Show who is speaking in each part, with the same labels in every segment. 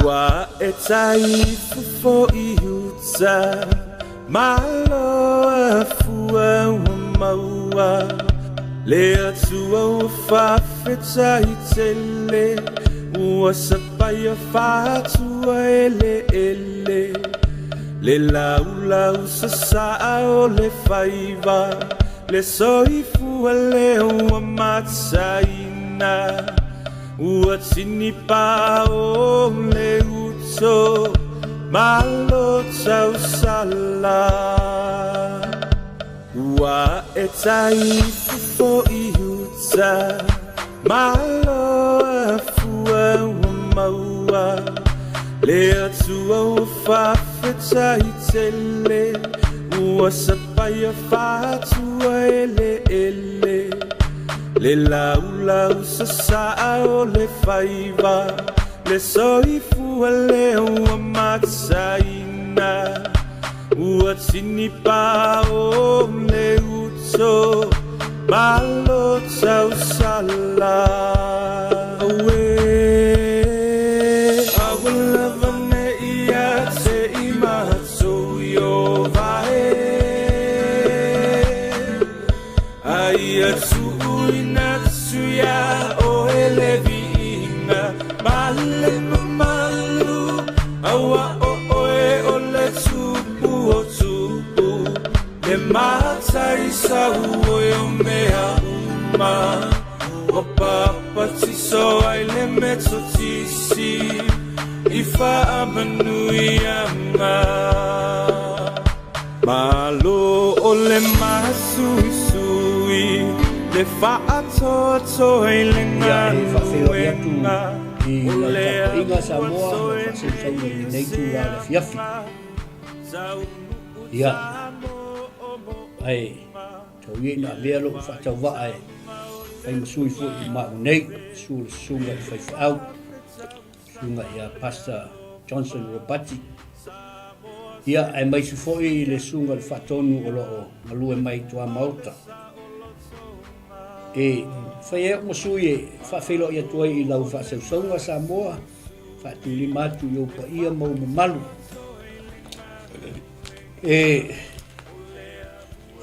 Speaker 1: Ua e tai fofo i uta Malo afua ua maua Le Atua ua faafetai tele Ua sapaia faatua eleele Le laulau sasaa o le faiva Le soifua lea ua mataina Ua tinipa o le uto Malo tausala Ua e tai fofo i uta Malo afua ua maua Le Atua ua faafetai tele Ua sapaia faatua eleele Le laulau sasaa o le faiva Le soifua lea ua mataina Ua tinipa o le uto Malo tausala Auē Aua lava ne i ia te i matou Ieova e A ia tuuina atu iā oe le viiga ma le mamalu, Aua o oe o le Tupu o tupu, Le Matai sau ai o mea uma, Ua papatiso ai le Metotisi i faamanuiaga. Malo o le masuisui, le faatoatoa i le
Speaker 2: Ia e faafeiloai atu
Speaker 1: galuega,
Speaker 2: i
Speaker 1: o
Speaker 2: lau
Speaker 1: le
Speaker 2: tapuaiga
Speaker 1: Atua
Speaker 2: Samoa lau
Speaker 1: toe
Speaker 2: faasausauga i lenei itula o le afiafi.
Speaker 1: Taunuu
Speaker 2: Ia, ae
Speaker 1: tamoomooga.
Speaker 2: tau ia ina avea lou faatauvaa e fai ma sui foi i maau nei, susu le susuga i le faifeau, susuga ia Pastor Johnson Ropati. Ia, aemaise foi le susuga i le faatonu o lo o galue mai i Tuamaota. E fai ai au ma sui e faafeiloai atu ai i lau faasausauga Samoa, faatulima atu i ou paia ma ou mamalu. E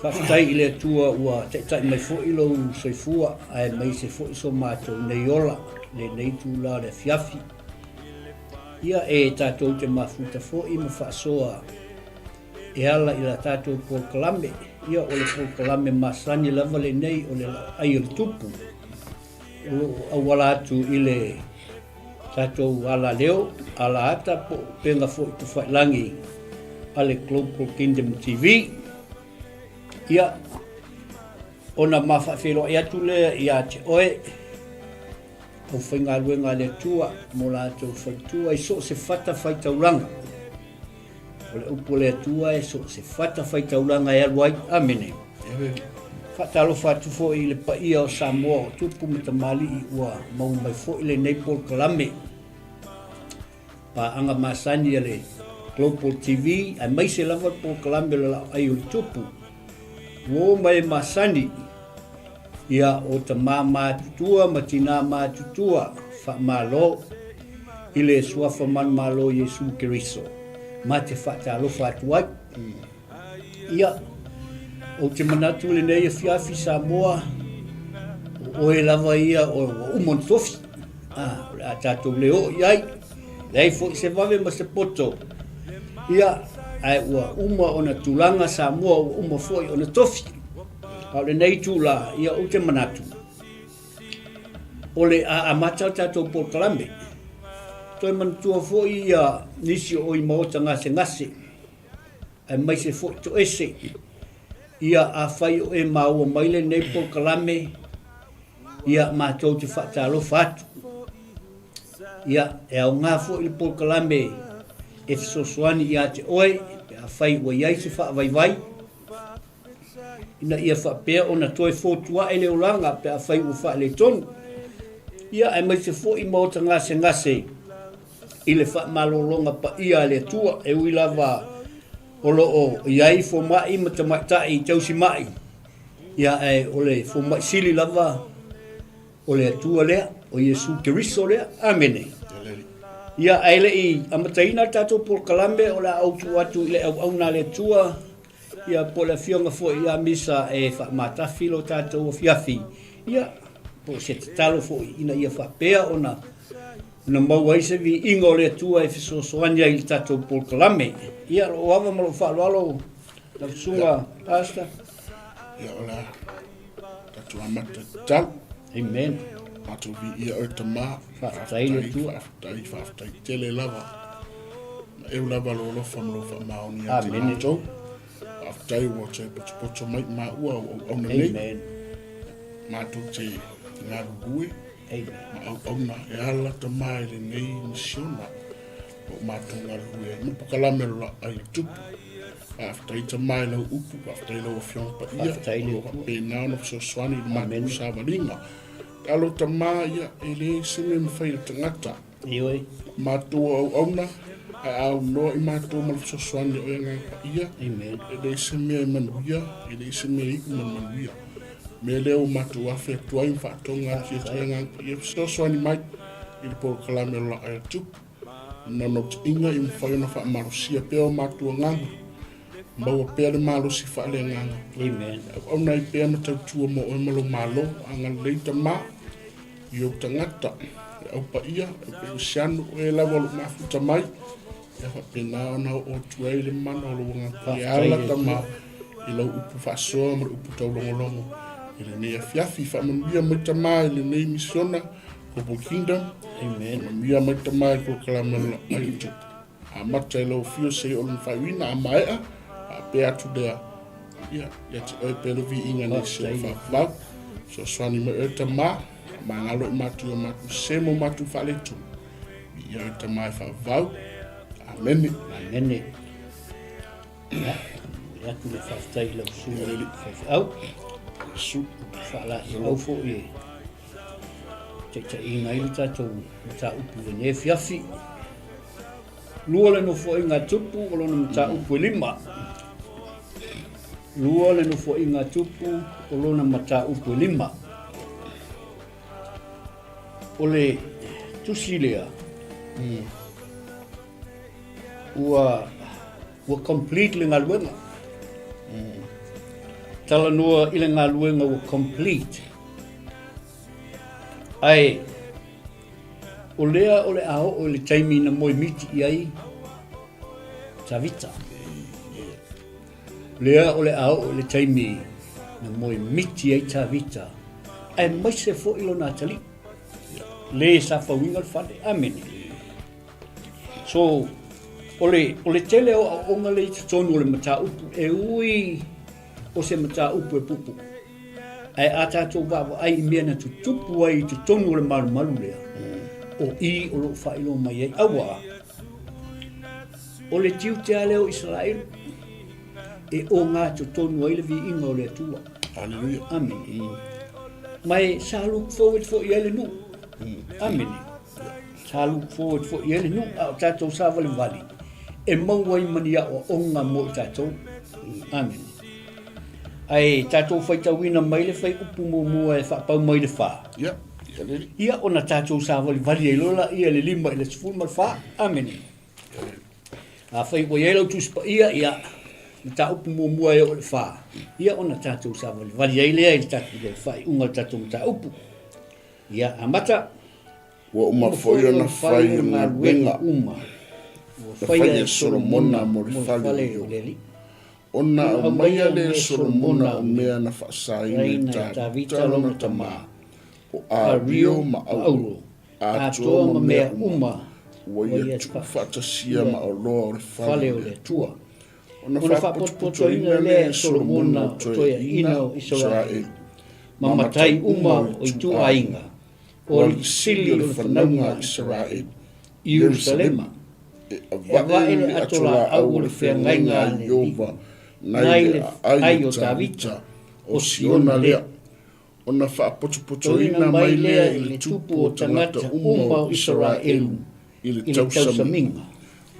Speaker 2: faafetai i le Atua ua taitai mai foi lou soifua aemaise foi so matou nei ola lenei itula o le afiafi. Ia e tatou te mafuta foi ma faasoa e ala i la tatou polokalame. Ia o le polokalame masani lava lenei o le laoai o le tupu o lo o auala atu i le tatou alaleo, alaata po o upega foi tafailangi a le Global Kingdom TV. Ia, ona ma faafeiloai atu lea ia te oe, aufaigaluega a le Atua mo latou faletua i so o se fata faitaulaga. O le upu a le Atua e so o se fata faitaulaga e alu ai. Amene. Faatalofa atu foi i le paia o Samoa o tupu ma tamalii ua maua mai foi lenei polokalame. Paaga masani a le Global TV aemaise lava le polokalame o le Laoai o le Tupu. Ua oo mai e masani ia o tama matutua ma tina matutua faamalo i le Suafa Manumalo Iesu Keriso ma te faatalofa atu ai. Ia, ou te manatu lenei afiafi Samoa, o oe lava ia o ua uma ona tofi. Ah, o le a tatou le oo i ai. Leai foi se vave ma se poto. Ia, ae ua uma ona tulaga Samoa, ua uma foi ona tofi. A o lenei itula, ia ou te manatu, o le a amata le tatou polokalame. Toe manatua foi ia nisi o i maota gasegase, aemaise foi toese. Ia, afai o e maua mai lenei polokalame, ia matou te faatalofa atu. Ia, e aoga foi le polokalame e fesoasoani ia te oe, pe afai ua i ai se faavaivai, ina ia faapea ona toe fotuae le olaga pe afai ua faaletonu. Ia, aemaise foi maota gasegase i le faamalologa paia a le Atua, e ui lava o lo o i ai fomai ma tamaitai tausimai. Ia, ae o le Fomai Sili lava o le Atua lea, o Iesu Keriso lea. Amene. Ia, ae le i amataina le tatou polokalame, o le a ou tuu atu i le auauna a le Atua, ia po o le afioga foi ia Misa e faamatafi lo tatou afiafi, ia, po o se tatalo foi ina ia faapea ona ona maua ai se viiga o le Atua e fesoasoani ai i le tatou polokalame. Ia, lou ava ma lou faaaloalo lau susuga Pastor.
Speaker 3: Ia, o le a tatou amata tatalo.
Speaker 2: Amen.
Speaker 3: Matou viia oe Tama.
Speaker 2: Faafetai le Atua.
Speaker 3: Faafetai, faafetai tele lava. Ma eu lava lou alofa ma lou faamaoni ia te
Speaker 2: Amene.
Speaker 3: matou. Faafetai ua toe potopoto mai maua o auauna nei.
Speaker 2: Amen.
Speaker 3: Matou te galulue
Speaker 2: Amen.
Speaker 3: ma auauna e ala Tama i lenei misiona o matou galulue ai. Ma pokalame o la ai le tupu. Faafetai Tama i lau upu, faafetai i lau Afioga Paia,
Speaker 2: Faafetai
Speaker 3: o
Speaker 2: le
Speaker 3: lo o
Speaker 2: Atua.
Speaker 3: faapena ona fesoasoani i le matou
Speaker 2: Amene.
Speaker 3: savaliga. Talo Tama ia, e leai se mea e mafai e le tagata.
Speaker 2: Ioe.
Speaker 3: Matou o auauna, ae aunoa i matou ma le fesoasoani o oe Agaga Paia.
Speaker 2: Amen.
Speaker 3: E leai se mea e manuia, e leai se mea e iu ma le manuia. Mea lea ua matou afe atu ai ma faatoga atu ia te oe Agaga Paia, fesoasoani mai i le polokalame o la oe Tupu. Naunautaiga ia mafai ona faamalosia pea o matou agaga, maua pea le malosi faaleagaga.
Speaker 2: Amen.
Speaker 3: Auauna ai pea ma tautua mo oe ma lou Malo, agalelei Tama i ou tagata, le au paia, le au kerisiano, o e lava o lo o mafuta mai, ia faapena ona oo atu ai le mana o lou agaga paia. E ala Tama i lau upu faasoa ma le upu taulogologo i lenei afiafi. Faamanuia mai Tama i lenei misiona Global Kingdom.
Speaker 2: Amen.
Speaker 3: Faamanuia mai Tama i le polokalame o la ai o Tupu. Amata i lau afio seia o lona faaiuina, a maea, faapea atu lea, ia, ia te oe pea le viiga nei se o faavavau. Fesoasoani mai oe Tama, faamagalo i matou i o matou se ma o matou faaletonu. Viia oe Tama e faavavau. Amene.
Speaker 2: Amene. Ia, momoli atu le faafetai i lau susuga i le faifeau.
Speaker 3: Iesu.
Speaker 2: Faalaeiau foi e taitaiina ai le tatou mataupu i lenei afiafi. Lua le nofoaiga a Tupu o lona mataupu e lima. Lua le nofoaiga a Tupu o lona mataupu e lima. O le tusi lea, ua, ua complete le galuega. Talanoa i le galuega ua complete. Ae, o lea o le a oo i le taimi na moe miti i ai Tavita. Lea o le a oo i le taimi na moe miti ai Tavita, aemaise foi lona atalii, le sa fauina le fale. Amene. So, o le, o le tele o aoaoga lea i totonu o le mataupu, e ui o se mataupu e puupuu, ae a tatou vaavaai i mea na tutupu ai i totonu o le malumalu lea, o i o lo o faailoa mai ai, auā, o le tiute lava lea o Isaraelu e ogatotonu ai le viiga o le Atua.
Speaker 3: Haleluia.
Speaker 2: Amene. Ma e sa look forward foi i ai le nuu. Amene. Sa look forward foi i ai le nuu, a o tatou savalivali e maua ai ma ni aoaoga mo i tatou. Amene. Ae tatou faitauina mai le fuaiupu muamua e faapau mai le fa.
Speaker 3: Ia, ia lele.
Speaker 2: Ia, ona tatou savalivali ai loa laia i le 5 i le 14. Amene. Afai ua i ai lau Tusi Paia, ia, mataupu muamua e oo i le fa, ia ona tatou savalivali ai lea i le tatou, i le faaiuga o le tatou mataupu. Ia, amata.
Speaker 3: Ua uma foi ona fai le galuega uma na fai e Solomona mo le fale o le Alii. Ona aumaia lea e Solomona o mea na faasaina e Tavita lona tama, o Ario ma Auro, atoa ma mea uma ua ia tuufaatasia ma oloa o le fale o le Atua. Ona faapotopotoina lea e Solomona o toeaiina o Isaraelu, ma matai uma o ituaiga, o alii sili o le fanauga a Isaraelu i Ierusalema, e ava'e le ato laau o le feagaiga a le Ieova nai le aai o Tavita, o Siona lea, ona faapotopotoina mai lea i le tupu o tagata uma o Isaraelu i le tausamiga,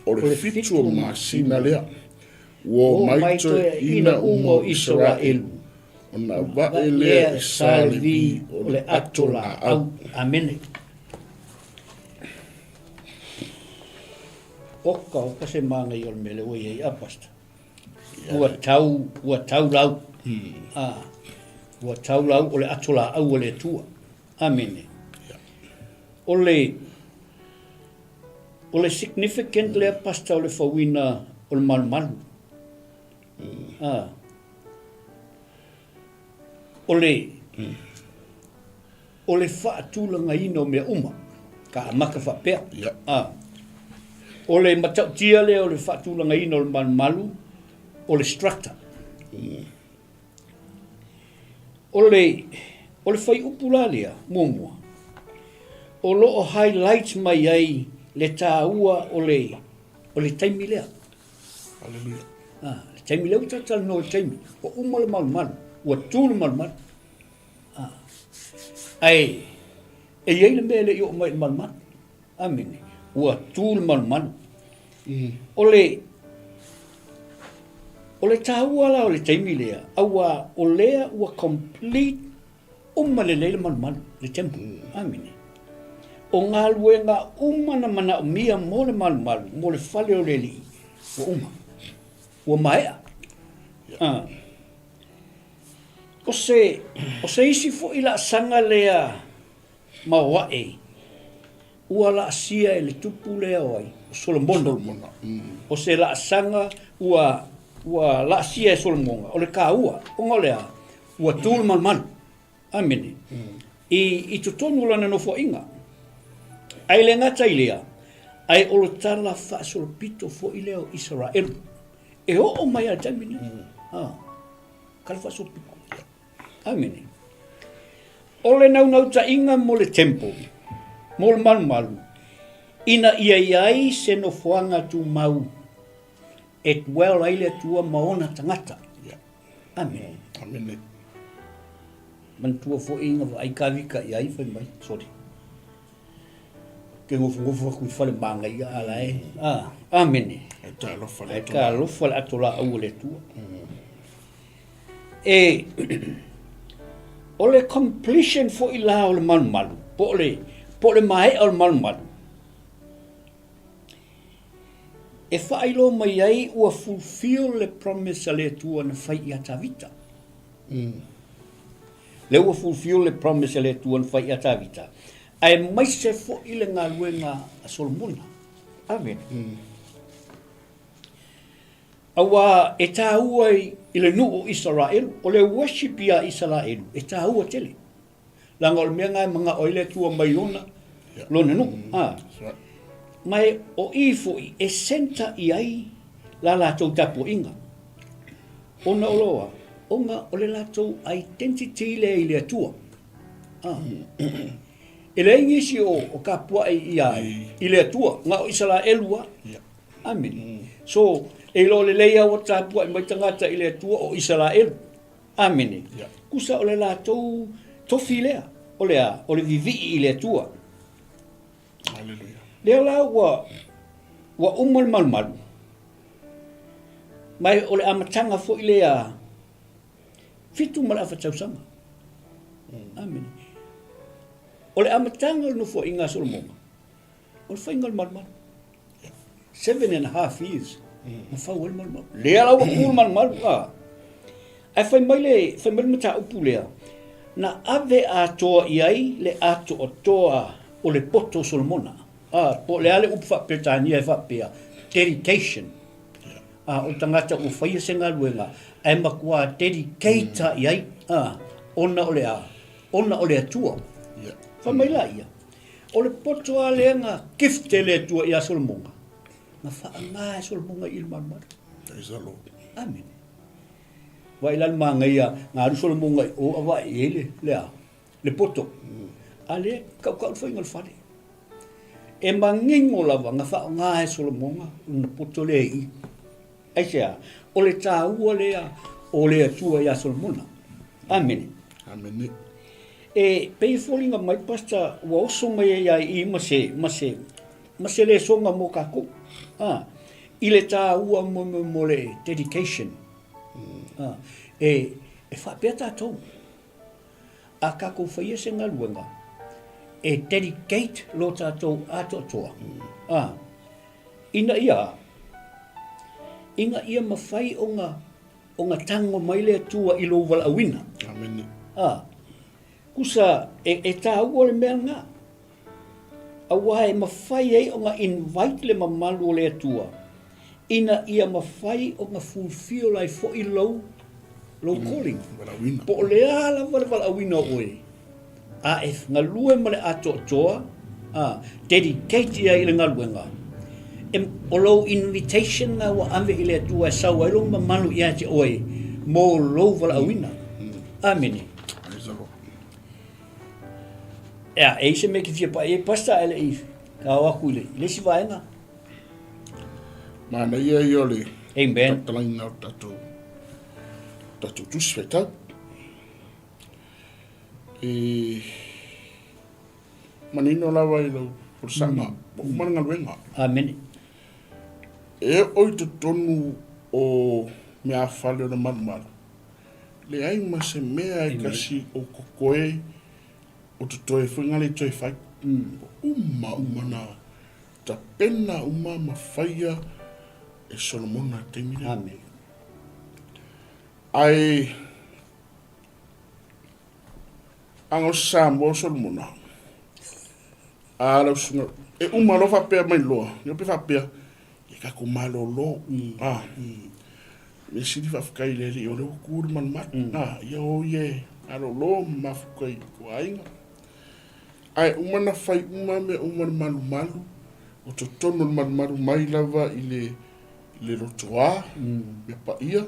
Speaker 3: o le fitu o masina lea, ua omai toeaiina uma o Isaraelu. Ona ava'e lea e sa Levi o le ato laau.
Speaker 2: Amene. Oka, oka se māngai o le mele ua iai a pastor. Ua tau, ua tau lau. Ah, ua tau lau o le ato laau o le Atua. Amene. O le, o le significant lea pastor o le fauina o le malumalu. Ah. O le, o le faatulagaina o mea uma, ka amata faapea.
Speaker 3: Yeah.
Speaker 2: Ah. O le matautia lea o le faatulagaina o le malumalu, o le structure. O le, o le fuaiupu la lea, muamua, o lo o highlight mai ai le taua o le, o le taimi lea.
Speaker 3: Hallelujah.
Speaker 2: Ah, le taimi lea ua talatalanoa i le taimi, ua uma le malumalu, ua tu le malumalu. Ah. Ae, e i ai le mea e le i oo mai i le malumalu. Amene. Ua tu le malumalu. O le, o le taua la o le taimi lea, auā o lea ua complete uma lelei le malumalu, le temple. Amene. O galuega uma na manaomia mo le malumalu, mo le fale o le Alii, ua uma. Ua maea. Ah. O se, o se isi foi laasaga lea maoae, ua laasia e le tupu lea o ai? O Solomona.
Speaker 3: Solomona.
Speaker 2: O se laasaga ua, ua laasia e Solomona, o le taua, ona o le a? Ua tu le malumalu. Amene. I, i totonu o lana nofoaiga. Ae le gata i lea, ae o le tala faasolopito foi lea o Isaraelu. E oo mai lava i le taimi lenei. Ah, tala faasolopito. Amene. O le naunautaiga mo le temple, mo le malumalu, ina ia i ai se nofoaga tumau e dwell ai le Atua ma ona tagata. Amene.
Speaker 3: Amene.
Speaker 2: Manatua foi na vaai Kavika i ai fai mai, sorry. Ke nofonofo atu i fale manaia a la e. Ah, amene.
Speaker 3: Ai talofa le
Speaker 2: Ai talofa le ato laau o le Atua. E o le completion foi la o le malumalu, po o le, po o le maea o le malumalu, e faailoa mai ai ua fulfill le promise a le Atua na fai ia Tavita. Lea ua fulfill le promise a le Atua na fai ia Tavita, aemaise foi le galuega a Solomona. Amen. Aua e taua i le nuu o Isaraelu, o le worship ia Isaraelu e taua tele. Leaga o le mea lena e manao ai le Atua mai ona lona nuu. A. Ma e, o i foi e centre i ai la latou tapuaiga. Ona o loa, ona o le latou identity lea i le Atua. A. E leai nisi o, o tapuai ia i le Atua, na o Isaraelu lava. Amene. So, e iloa lelei lava ua tapuai mai tagata i le Atua o Isaraelu. Amene. Tusa o le latou tofi lea, o le a? O le vivii i le Atua.
Speaker 3: Hallelujah.
Speaker 2: Lea la ua, ua uma le malumalu, ma o le amataga foi lea 7 ma le afa tausaga. Amene. O le amataga o le nofoaiga a Solomona, O le faiga o le malumalu. 7.5 years na fau ai le malumalu. Lea la ua tu le malumalu. A. Ae fai mai le, fai mai le mataupu lea, na ave atoa i ai le atoatoa o le poto o Solomona. A, po o le a le upu faa-Peretania e faapea, dedication. A, o le tagata ua faia se galuega, ae matua dedicate i ai, a, ona o le a? Ona o le Atua. Fai mai laia, O le poto lava lea na gift e le Atua ia Solomona, na faaaoga e Solomona i le malumalu.
Speaker 3: Praise the Lord.
Speaker 2: Amene. Vaai la le manaia, na alu Solomona i o a vaai i ai le, le a, le poto. A lea kaukau le faiga o le fale. E manino lava na faaaoga e Solomona lona poto lea i i. Aisea? O le taua lea o le Atua ia Solomona. Amene.
Speaker 3: Amene.
Speaker 2: E pei e foliga mai, Pastor, ua oso mai ai lava i i ma se, ma se, ma se lesoga mo kākou. A, i le taua mo, mo, mo le dedication. A, e, E faapea tatou, a tatou faia se galuega, e dedicate lo tatou atoatoa, a, ina ia a? Ina ia mafai ona, ona tago mai le Atua i lou valaauina.
Speaker 3: Amene.
Speaker 2: A, kusa e, e taua le mea lena. Aua e mafai ai ona invite le mamalu o le Atua ina ia mafai ona fulfill ai foi lou, lou calling.
Speaker 3: Valaauina.
Speaker 2: Po o le a lava le valaauina o oe, a e galue ma le atoatoa, a, dedicate i ai i le galuega, e, o lou invitation na ua ave i le Atua e sau ai lou mamalu ia te oe mo lou valaauina. Amene.
Speaker 3: Praise the Lord.
Speaker 2: Ea, e i se mea e te fia pai ai, Pastor, ae le i kao atu i le, i le isi vaega.
Speaker 3: Manaia ia o le
Speaker 2: Amen.
Speaker 3: tatalaiga o tatou, tatou tusi faitau. E manino lava i lau folasaga, ua uma le galuega.
Speaker 2: Amene.
Speaker 3: E oo i totonu o meafale o le malumalu, leai ma se mea e kasi o kokoe o totoe foi nga le toe fai. Uma uma na tapena uma ma faia e Solomona i le taimi lea.
Speaker 2: Amen.
Speaker 3: Ae aga o se Samoa o Solomona, a lau susuga, e uma loa faapea mai loa, ia pe faapea, ia tatou malolo, a, mea sili faafetai i le Alii o lea ua tu le malumalu, a, ia o ia e malolo ma mafuta i tou aiga. Ae uma na fai uma mea uma le malumalu, o totonu o le malumalu mai lava i le, le lotoa, mea paia,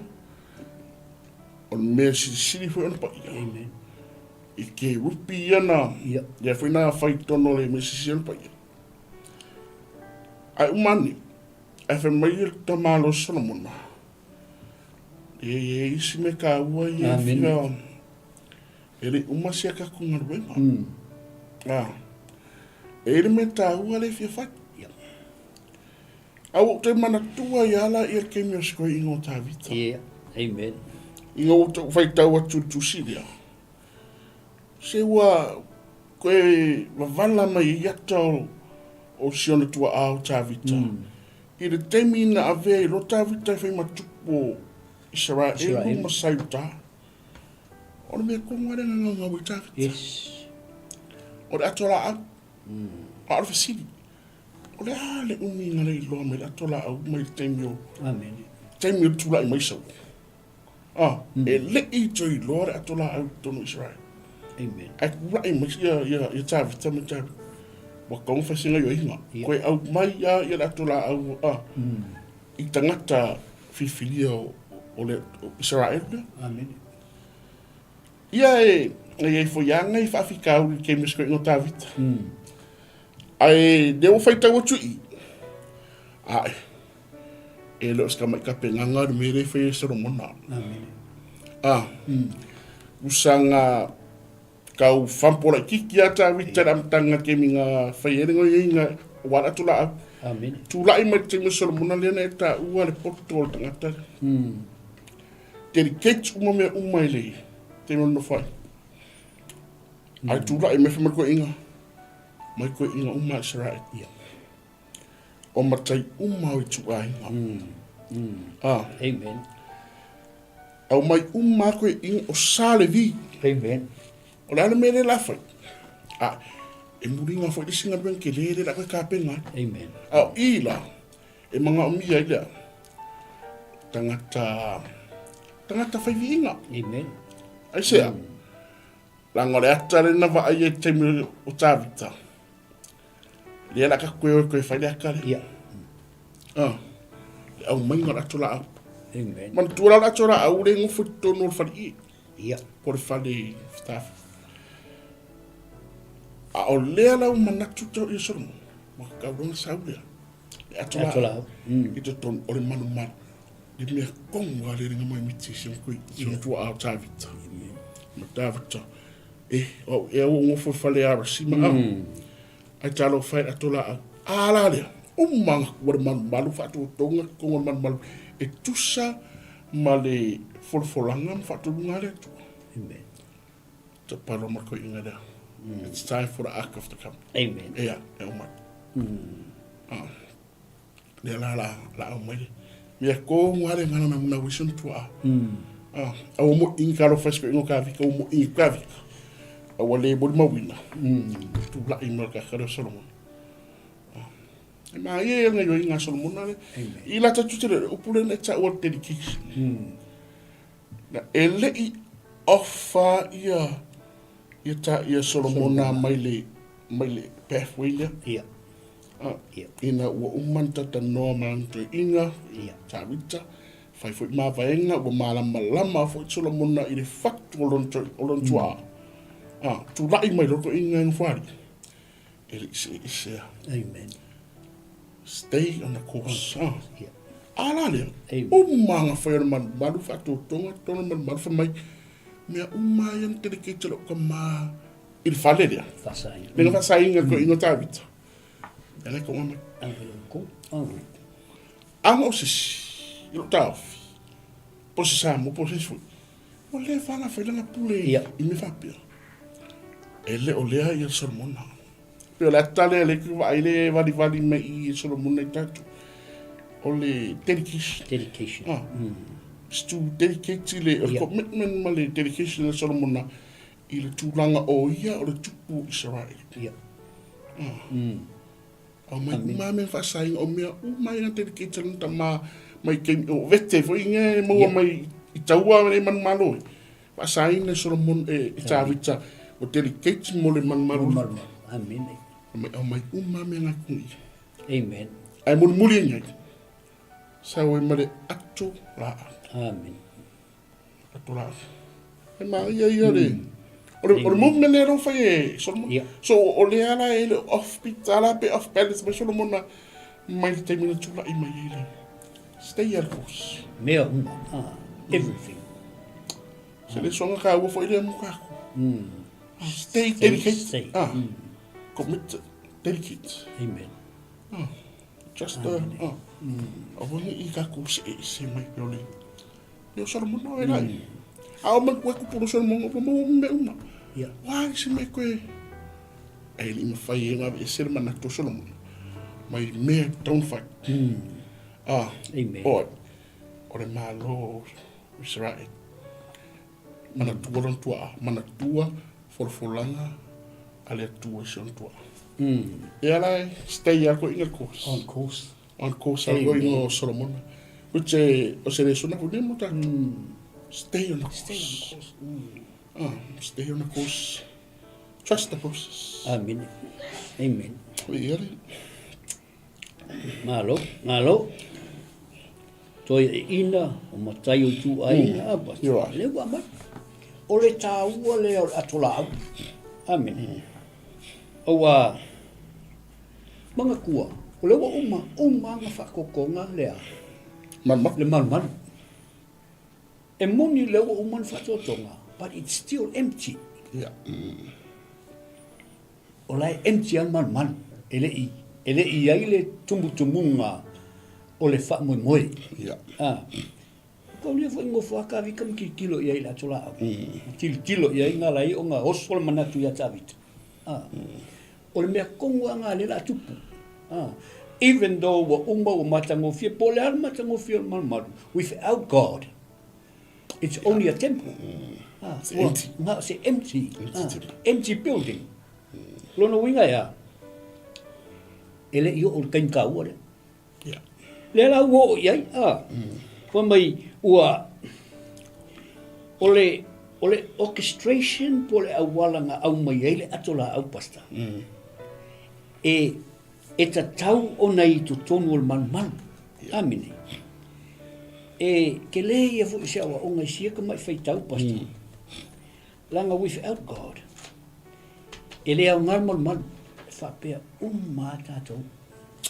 Speaker 3: o le mea silisili foi ona paia.
Speaker 2: Amen.
Speaker 3: I kerupi ia na,
Speaker 2: Ia.
Speaker 3: ia foi na fai totonu o le mea silisili ona paia. Ae uma ane, ae fai mai le tamalo o Solomona, e i ai isi mea taua ia e fia, e le i uma si a tatou galuega. A, e i ai le mea taua lea e fia fai. A ua ou toe manatua ai lava la ia le taimi o si toeaina o Tavita.
Speaker 2: Ia, amen.
Speaker 3: Ina ua ou faitau atu i le tusi lea, se ua toe wavala mai ai ata o, o si ona tuaa o Tavita. I le taimi na avea ai loa Tavita e fai ma tupu o Isaraelu ma Saiuta. O le mea tonu lava lea na naunau ai Tavita.
Speaker 2: Yes.
Speaker 3: O le ato laau. A o le fesili, o le a le umi na le iloa mai le ato laau mai le taimi o,
Speaker 2: Amen.
Speaker 3: taimi o le tulai mai Saulu. Ah, e le i toe iloa le ato laau i totonu o Israel.
Speaker 2: Amen.
Speaker 3: Ae tulai mai ia, ia, ia Tavita ma Tavita. Ua tatau ona fai se gaioiga. Koe aumai lava ia le ato laau ah, i tagata filifilia o, o le o Israel lea.
Speaker 2: Amen.
Speaker 3: Ia e, e i ai foi lava nai faafitauli i le taimi o se toeaina o Tavita. Ae lea ua faitau atu i i, ae, e le o se tamai tapenaga le mea lea e fai e Solomona.
Speaker 2: Amen.
Speaker 3: A, usaga tau fampo laitiiti lava Tavita i le amataga i le taimi na fai ai le gaoioiga aua le ato laau.
Speaker 2: Amen.
Speaker 3: Tulai mai le taimi o Solomona lea na e taua le poto o le tagata lea. Dedicate uma mea uma i le taimi o le nofo ai. Ae tulai mai fai mai koeina, mai koeina uma a Israel.
Speaker 2: Ia.
Speaker 3: O matai uma o ituaiga. Ah.
Speaker 2: Amen.
Speaker 3: Aumai uma koeina o sa Levi.
Speaker 2: Amen.
Speaker 3: O le a le mea lea la fai? Ah, e muliga foi le isi galuega tele lea la koe tapena ai.
Speaker 2: Amen.
Speaker 3: A o i la, e manaomia ai lea tagata tagata fai viiga.
Speaker 2: Amen.
Speaker 3: Aisea? Leaga o le ata lea na vaai ai i le taimi o Tavita, lea la ka koe o e koe fai le ata lea.
Speaker 2: Ia.
Speaker 3: Ah, le aumaiga o le ato laau.
Speaker 2: Amen.
Speaker 3: Manatua la o le ato laau le nofo i totonu o le fale
Speaker 2: Ia.
Speaker 3: Po o le fale fitafi. A o lea la ua manatu tau ia Solomon, ua tatau loa ona sau lea. Le ato laau. I totonu o le malumalu. Le mea tonu lava lea na mai miti si ona kui, si ona tuaa o Tavita. Ma Tavita, e, o au ea ua ou nofo i fale Arasima a. Ae talofa e le ato laau. A la lea, uma ua le malumalu faatoutoga totonu o le malumalu e tusa Ma le folafolaga ma faatoluga a le Atua.
Speaker 2: Amen.
Speaker 3: Tapalo ma koiga lea. It's time for the Ark of the Covenant.
Speaker 2: Amen.
Speaker 3: Ia, e aumai. Ah. Lea la la la aumai le. Mea ko ngā le ngana na muna wison tua. Ah, au mo ingi ka lo fai ingo ka vika, au mo ingi ka vika. Au le moli mawina. Tu la i ka kare Solomon. Ah. E ma ia ia ngai ngā Solomon le. I la tatu te le upule na ta ua dedication. Na e le i offer ia ia ta ia Solomona mai le mai le pathway lea.
Speaker 2: Ia.
Speaker 3: Ah,
Speaker 2: Ia.
Speaker 3: Ina ua uma na talanoa ma lana toeaiga,
Speaker 2: Ia.
Speaker 3: Tavita, fai foi mavaega, ua malamalama foi Solomona i le fatu o lona toe, o lona tuaa. Ah, tulai mai loa toeaiga e nofoalii. E le i seeisea.
Speaker 2: Amen.
Speaker 3: Stay on the course. Ah.
Speaker 2: Ia.
Speaker 3: A la lea,
Speaker 2: Amen.
Speaker 3: uma nga fai o le malumalu, faatotoga, tona malumalu, fai mai, mea uma ia na dedicate lou tama i le fale lea.
Speaker 2: Faasaina.
Speaker 3: Le na faasaina ko ingo Tavita. E le konga mai.
Speaker 2: Ave le ko. Ave.
Speaker 3: Aga o sisi, i lou taofi, po o se Samoa, po o se isi foi, ua leva lava na fai lana pule i mea faapea. E le o lea ia Solomona. Pei o le ata lea lea ke vaai le valivali mai i Solomona i tatou. O le dedication.
Speaker 2: Dedication.
Speaker 3: Ah. It's to dedicate i le, o le commitment ma le dedication a Solomona i le tulaga o ia o le tupu o Isaraele.
Speaker 2: Ia.
Speaker 3: Ah. Aumai uma lava mea faasaina, o mea uma ia na dedicate lana tama mai taimi, o vete foi ia e maua mai i taua le manumalo e. Faasaina e Solomon, e Tavita, o dedicate mo le malumalu.
Speaker 2: Amene.
Speaker 3: Mai aumai uma lava mea na kuni.
Speaker 2: Amen.
Speaker 3: Ae mulimuli ai nei, sau ai ma le ato laau.
Speaker 2: Amen.
Speaker 3: Ato laau. E maia ia le... O le, o le movement lea lau fai e Solomon.
Speaker 2: Yeah.
Speaker 3: So o lea la e le off beat, ala pe off balance mai Solomon na mai le taimi na tulai mai ai le. Stay at course.
Speaker 2: Mea uma. Ah, everything.
Speaker 3: Se le soga ka ua foi lea mo kākou. Stay dedicated.
Speaker 2: Stay.
Speaker 3: Ah. Commit, dedicate.
Speaker 2: Amen.
Speaker 3: Ah. Just ah. Aua ne i kākou se e se mai pe o le. Ia o Solomona o e lai. A o mai koe kupu o Solomona o maua mo mea uma.
Speaker 2: Ia.
Speaker 3: Wā i se mea koe. E le i mawhai e ngā e se le manatu o Solomona. Mai mea don't fight. Ah,
Speaker 2: Amen.
Speaker 3: Oi, o le Malo o Israel. Manatua lona tuaa, manatua folafolaga a le Atua i si ona tuaa. E ala e stay a koe i le course.
Speaker 2: On course.
Speaker 3: On course a koe i o Solomona. Which e, o se lesona foi lea mo tatou. Stay on the course.
Speaker 2: Stay on course.
Speaker 3: Ah, stay on the course. Trust the process.
Speaker 2: Amen. Amen.
Speaker 3: Ia le.
Speaker 2: Malo, malo. Toi e ina, o matai o tu aiga, mm.
Speaker 3: You're right.
Speaker 2: Le ua mai. O le tāua lea o le ato laau. Amen. Aua, manatua, o le ua uma, uma nga whaakokonga lea.
Speaker 3: Malumalu.
Speaker 2: Le malumalu. E moni le ua uma na whaatotonga, but it's still empty.
Speaker 3: Yeah.
Speaker 2: O la e empty lava le malumalu, e le i, e le i ai le tumutumuga o le faamoemoe.
Speaker 3: Yeah.
Speaker 2: Ah. Kau lia foi ngofo a Tavita ma tilotilo i ai i le ato laau. Ma tilotilo i ai nga lai o nga oso le manatu ia Tavita. Ah. O le mea tonu lava nga lea o le a tupu. Ah. Even though ua uma ua matagofie, po o le a le matagofie o le malumalu, without God, It's only a temple. Ah,
Speaker 3: It's
Speaker 2: ua,
Speaker 3: empty.
Speaker 2: Na, se empty.
Speaker 3: Empty
Speaker 2: Ah,
Speaker 3: temple.
Speaker 2: empty building. Lona uiga e a? E le i oo i le taimi taua lea.
Speaker 3: Yeah.
Speaker 2: Lea la ua oo i ai, ah. Fai mai, ua, o le, o le orchestration po o le auala na aumai ai le ato laau, Pastor. E, E tatau ona i totonu o le malumalu. Amene. E tele ia foi se aoaoga i sia tamai faitau, Pastor. Leaga without God, e le aoga le malumalu. E faapea uma lava tatou.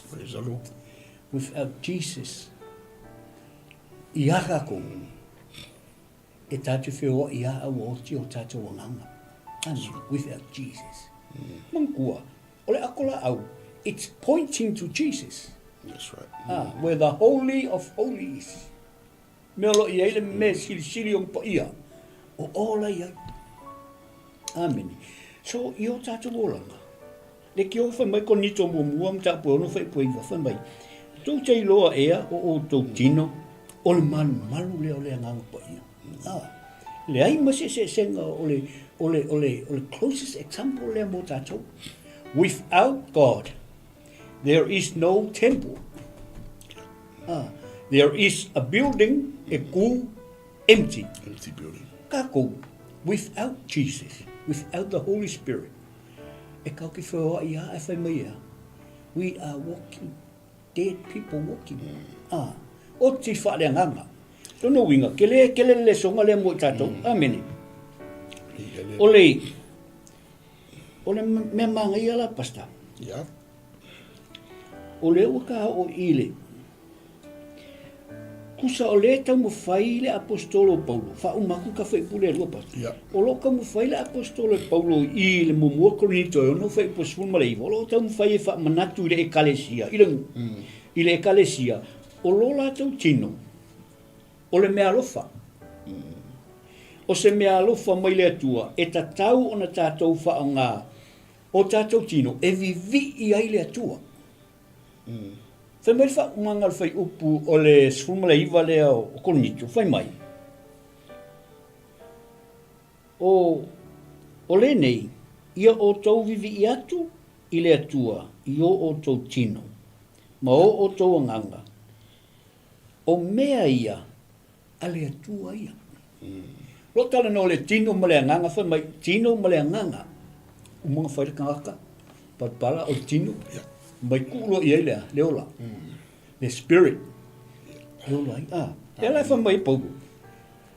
Speaker 3: Praise the Lord.
Speaker 2: Without Jesus, i a tatou, E tatou feoai a ua oti o tatou agaga. Amen. Without Jesus. Manatua, o le ato laau, it's pointing to Jesus.
Speaker 3: That's right.
Speaker 2: Ah, where the holy of holies. Mea o lo o i ai le mea silisili o paia, o ola i ai. Amene. So, i o tātou olaga, le ki o whai mai Korinito muamua mataupu e ono fuaiupu e iva, fai mai, Tou te iloa ea o outou tino, o le malumalu lea o le Agaga Paia. Ah, leai ma se eseesega o le, o le, o le, o le closest example lea mo tātou. Without God, there is no temple. Ah, there is a building e kū empty.
Speaker 3: Empty building.
Speaker 2: Kākou, without Jesus, without the Holy Spirit, e kau ki wheoai a e whai mai ea. We are walking, dead people walking. Ah, o ti whaaleanganga. Lona uiga, kele, kele le lesoga lea mo i tātou. Amene. O le, o le mea māngaia la, Pastor.
Speaker 3: Yeah.
Speaker 2: O lea ua ka oo i le, Kusa o lea e taumafai le Aposetolo o Paulo, faauma atu ka fuaiupu lea e lua pastor.
Speaker 3: Yeah.
Speaker 2: O lo o taumafai le Aposetolo e Paulo i le muamua Korinito e ono fuaiupu e 19, o lo o taumafai e faamanatu i le Ekalesia, i le, i le Ekalesia, o lo latou tino, o le meaalofa. O se meaalofa mai le Atua e tatau ona tatou faaaoga o tatou tino e vivii ai le Atua. Fai mai le faaumaga o le fuaiupu o le 19 lea o Korinito, fai mai, O, o lenei, ia outou vivii atu i le Atua i o outou tino, ma o outou agaga, o mea ia a le Atua ia. Lo talanoa le tino ma le agaga, fai mai, tino ma le agaga. Umaga fai le tagata, palapala o le tino, mai kuu loa i ai le, le ola. Le spirit. E ola ai. Ah, e ala e fai mai Paulo.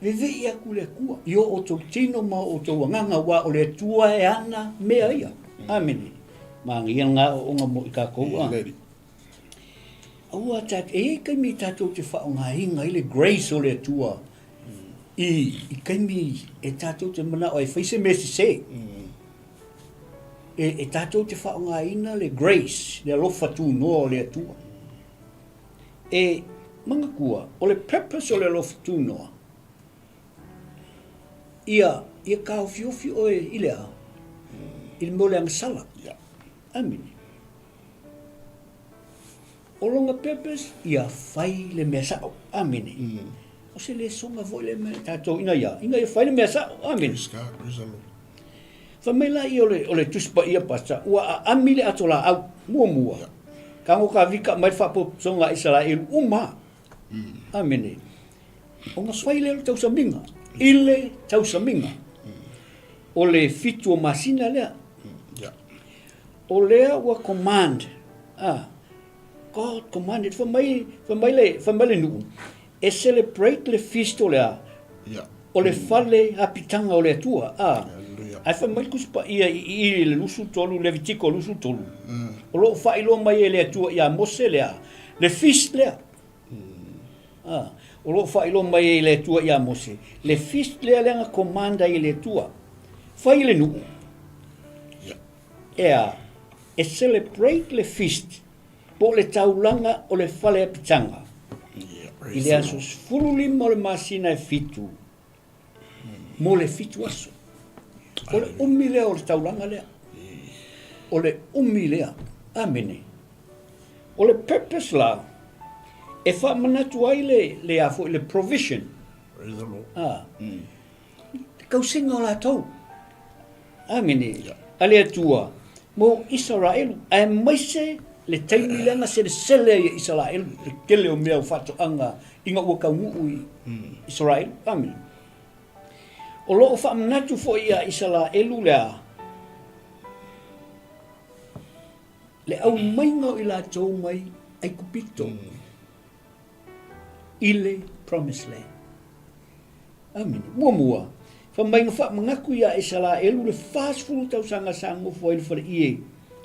Speaker 2: Vevei atu le Atua i o outou tino ma o outou agaga, aua o le Atua e ana mea ia. Amene. Māngia ngā ooonga mo i kākou. Ah. Aua ta, e iai taimi tatou te whaongainga i le grace o le Atua i, i taimi e tatou te manao ai whai se mea sese. E, e tatou te whaongaina le grace, le alofa tūnoa o le Atua. E manatua, o le purpose o le alofa tūnoa, ia, ia kāofiofi oe i le a, i le mea o le agasala.
Speaker 3: Yeah.
Speaker 2: Amine. O lona purpose, ia fai le mea sao. Amene. O se lesoga foi le mea tatou ina ia, ina ia fai le mea sao. Amene.
Speaker 3: Praise God, praise the Lord.
Speaker 2: Fai mai la ia o le, o le Tusi Paia, Pastor, ua aami le ato laau, muamua.
Speaker 3: Yeah.
Speaker 2: Ka ngo ka vika mai le faapotopotoga a Isaraelu uma. Amene. Ona fai lea o le tausamiga, i le tausamiga. O le 7 o masina lea.
Speaker 3: Yeah.
Speaker 2: O lea ua command, ah, God commanded, fai mai, fai mai le, fai mai le nuu, e celebrate le feast o le a,
Speaker 3: yeah.
Speaker 2: o le fale apitaga o le Atua, ah.
Speaker 3: Hallelujah.
Speaker 2: Ae fai mai le Tusi Paia i i i le 23, Levitiko 23, o lo o faailoa mai e le Atua ia Mose le a, le feast lea. Ah, o lo o faailoa mai e le Atua ia Mose, le feast lea lea na command ai e le Atua. Fai i le nuu.
Speaker 3: Yeah.
Speaker 2: Ea, e celebrate le feast po o le taulaga o le fale apitaga
Speaker 3: Yeah,
Speaker 2: i le aso 15 o le masina e 7 mo le 7 aso. O le umi lea o le taulaga lea. O le umi lea. Amene. O le purpose la, e faamanatu ai le, le a foi, le provision.
Speaker 3: Praise the Lord.
Speaker 2: Ah. Le kausiga o latou. Amene. A le Atua mo Isaraelu, aemaise le taimi lea na selesele ai e Isaraelu le tele o mea o faatoaga ina ua taunuu i Isaraelu. Amene. O lo o faamanatu foi ia Isaraelu le a le aumaiga o i latou mai Aikupito i le Promised Land. Amene. Muamua, fai mai na faamanatu ia Isaraelu le 40 tausaga sa nofo ai i le faleie,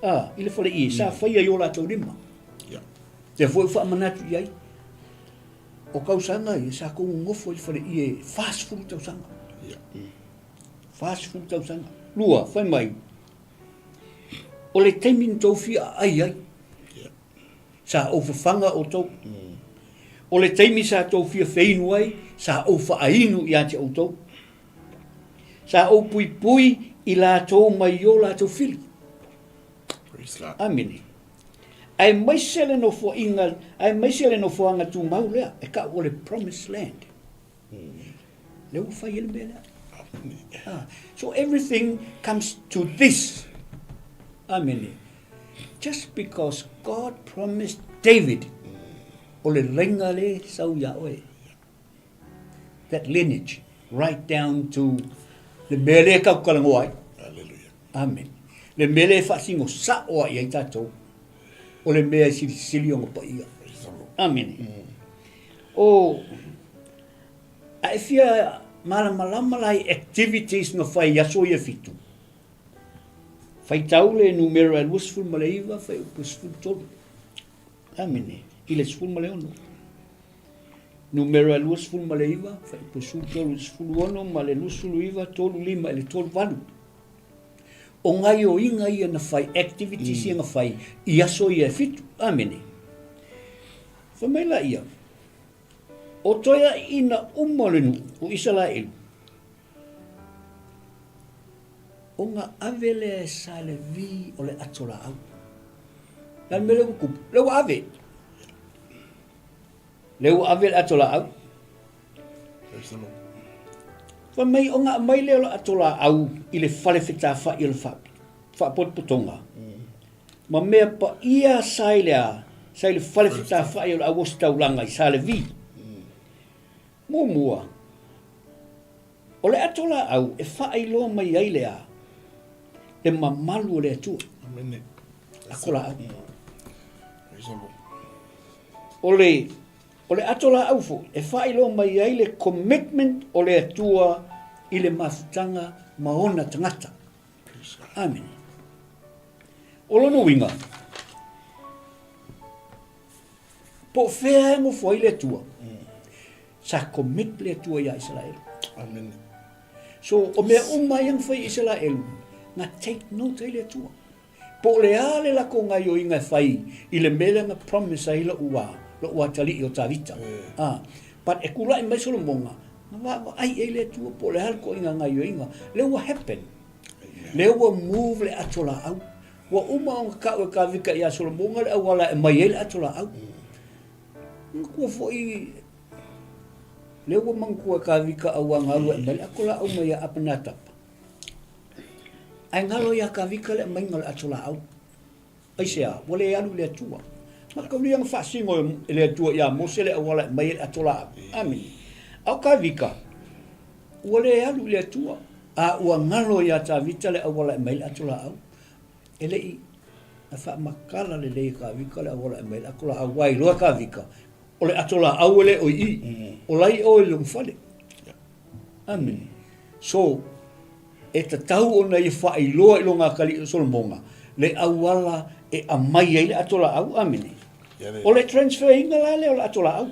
Speaker 2: a, i le faleie, sa faia i o latou lima.
Speaker 3: Yeah.
Speaker 2: Lea foi ua faamanatu i ai, o tausaga ia sa tou nonofo ai i le faleie 40 tausaga.
Speaker 3: Yeah.
Speaker 2: 40 tausaga. Lua, fai mai, o le taimi na tou fia aai ai,
Speaker 3: Yeah.
Speaker 2: Sa ou fafaga outou. O le taimi sa tou fia feinu ai, sa ou faainu ia te outou. Sa ou puipui i latou mai o latou fili. Amene. Aemaise le nofoaiga, aemaise le nofoaga tumau lea, e tau o le promised land. Lea ua fai ai le mea lea. Ah, so everything comes to this. Amene. Just because God promised David, o le laina le sau ia oe. That lineage, right down to le mea lea tatou talanoa ai.
Speaker 3: Hallelujah.
Speaker 2: Amen. Le mea lea e faasino sao ai ai tatou, o le mea e silisili ona paia. Amene. Mm. O, a e fia malamalama la i activities na fai i aso ia fitu. Faitau le numera e 29, fuaiupu 13. Amene. I le 16. Numera 29, fuaiupu 13 i le 16 ma le 29, 35 i le 38. O gaioiga ia na fai, activities ia na fai i aso ia e fitu. Amene. Fai mai laia, o toeaiina uma o le nuu o Isaraelu, ona ave lea e sa le vi o le ato laau. Le a le mea lea ua tupu? Lea ua ave. Lea ua ave le ato laau. Fai mai ona aumai lea o le ato laau i le fale fetafai o le faapotopotoga. Ma mea paia sa i le a? Sa i le fale fetafai o le auositaulaga i Salevi. Muamua, o le ato laau e faailoa mai ai le a? Le mamalu o le Atua.
Speaker 3: Amene.
Speaker 2: Ato laau. O le, o le ato laau foi e faailoa mai ai le commitment o le Atua i le mafutaga ma ona tagata. Amene. O lona uiga, Po o fea e nofo ai le Atua, sa commit le Atua iā Isaraelu.
Speaker 3: Amene.
Speaker 2: So, o mea uma ia na fai i Isaraelu, na take note ai le Atua. Po o le a le latou gaioiga e fai i le mea lea na promise ai lou a, lou atalii o Tavita. Ah, but e kula'i mai Solomoga, na vaavaai i ai le Atua po o le a le toaiga gaioiga. Lea ua happen. Lea ua move le ato laau. Ua uma ona tau e Tavita iā Solomona le auala e aumai ai le ato laau. Manatua foi, lea ua manatua e Tavita a ua gau e aumai le ato laau mai ia Apenatapa. Ae galo iā Tavita le aumaiga o le ato laau. Aisea? Ua le alu i le Atua. Mataulia na faasino e le Atua iā Mose le auala e aumai ai le ato laau. Amene. A o Tavita, ua le alu i le Atua, a ua galo iā Tavita le auala e aumai ai le ato laau. E le i na faamatala lelei e Kavika le auala e aumai ai le ato laau, aua e iloa e Kavika, o le ato laau e le o i i, o la i o i lona fale. Amene. So, e tatau ona ia faailoa i lona atalii o Solomona le auala e aumai ai le ato laau. Amene. O le transfer ina la lea o le ato laau.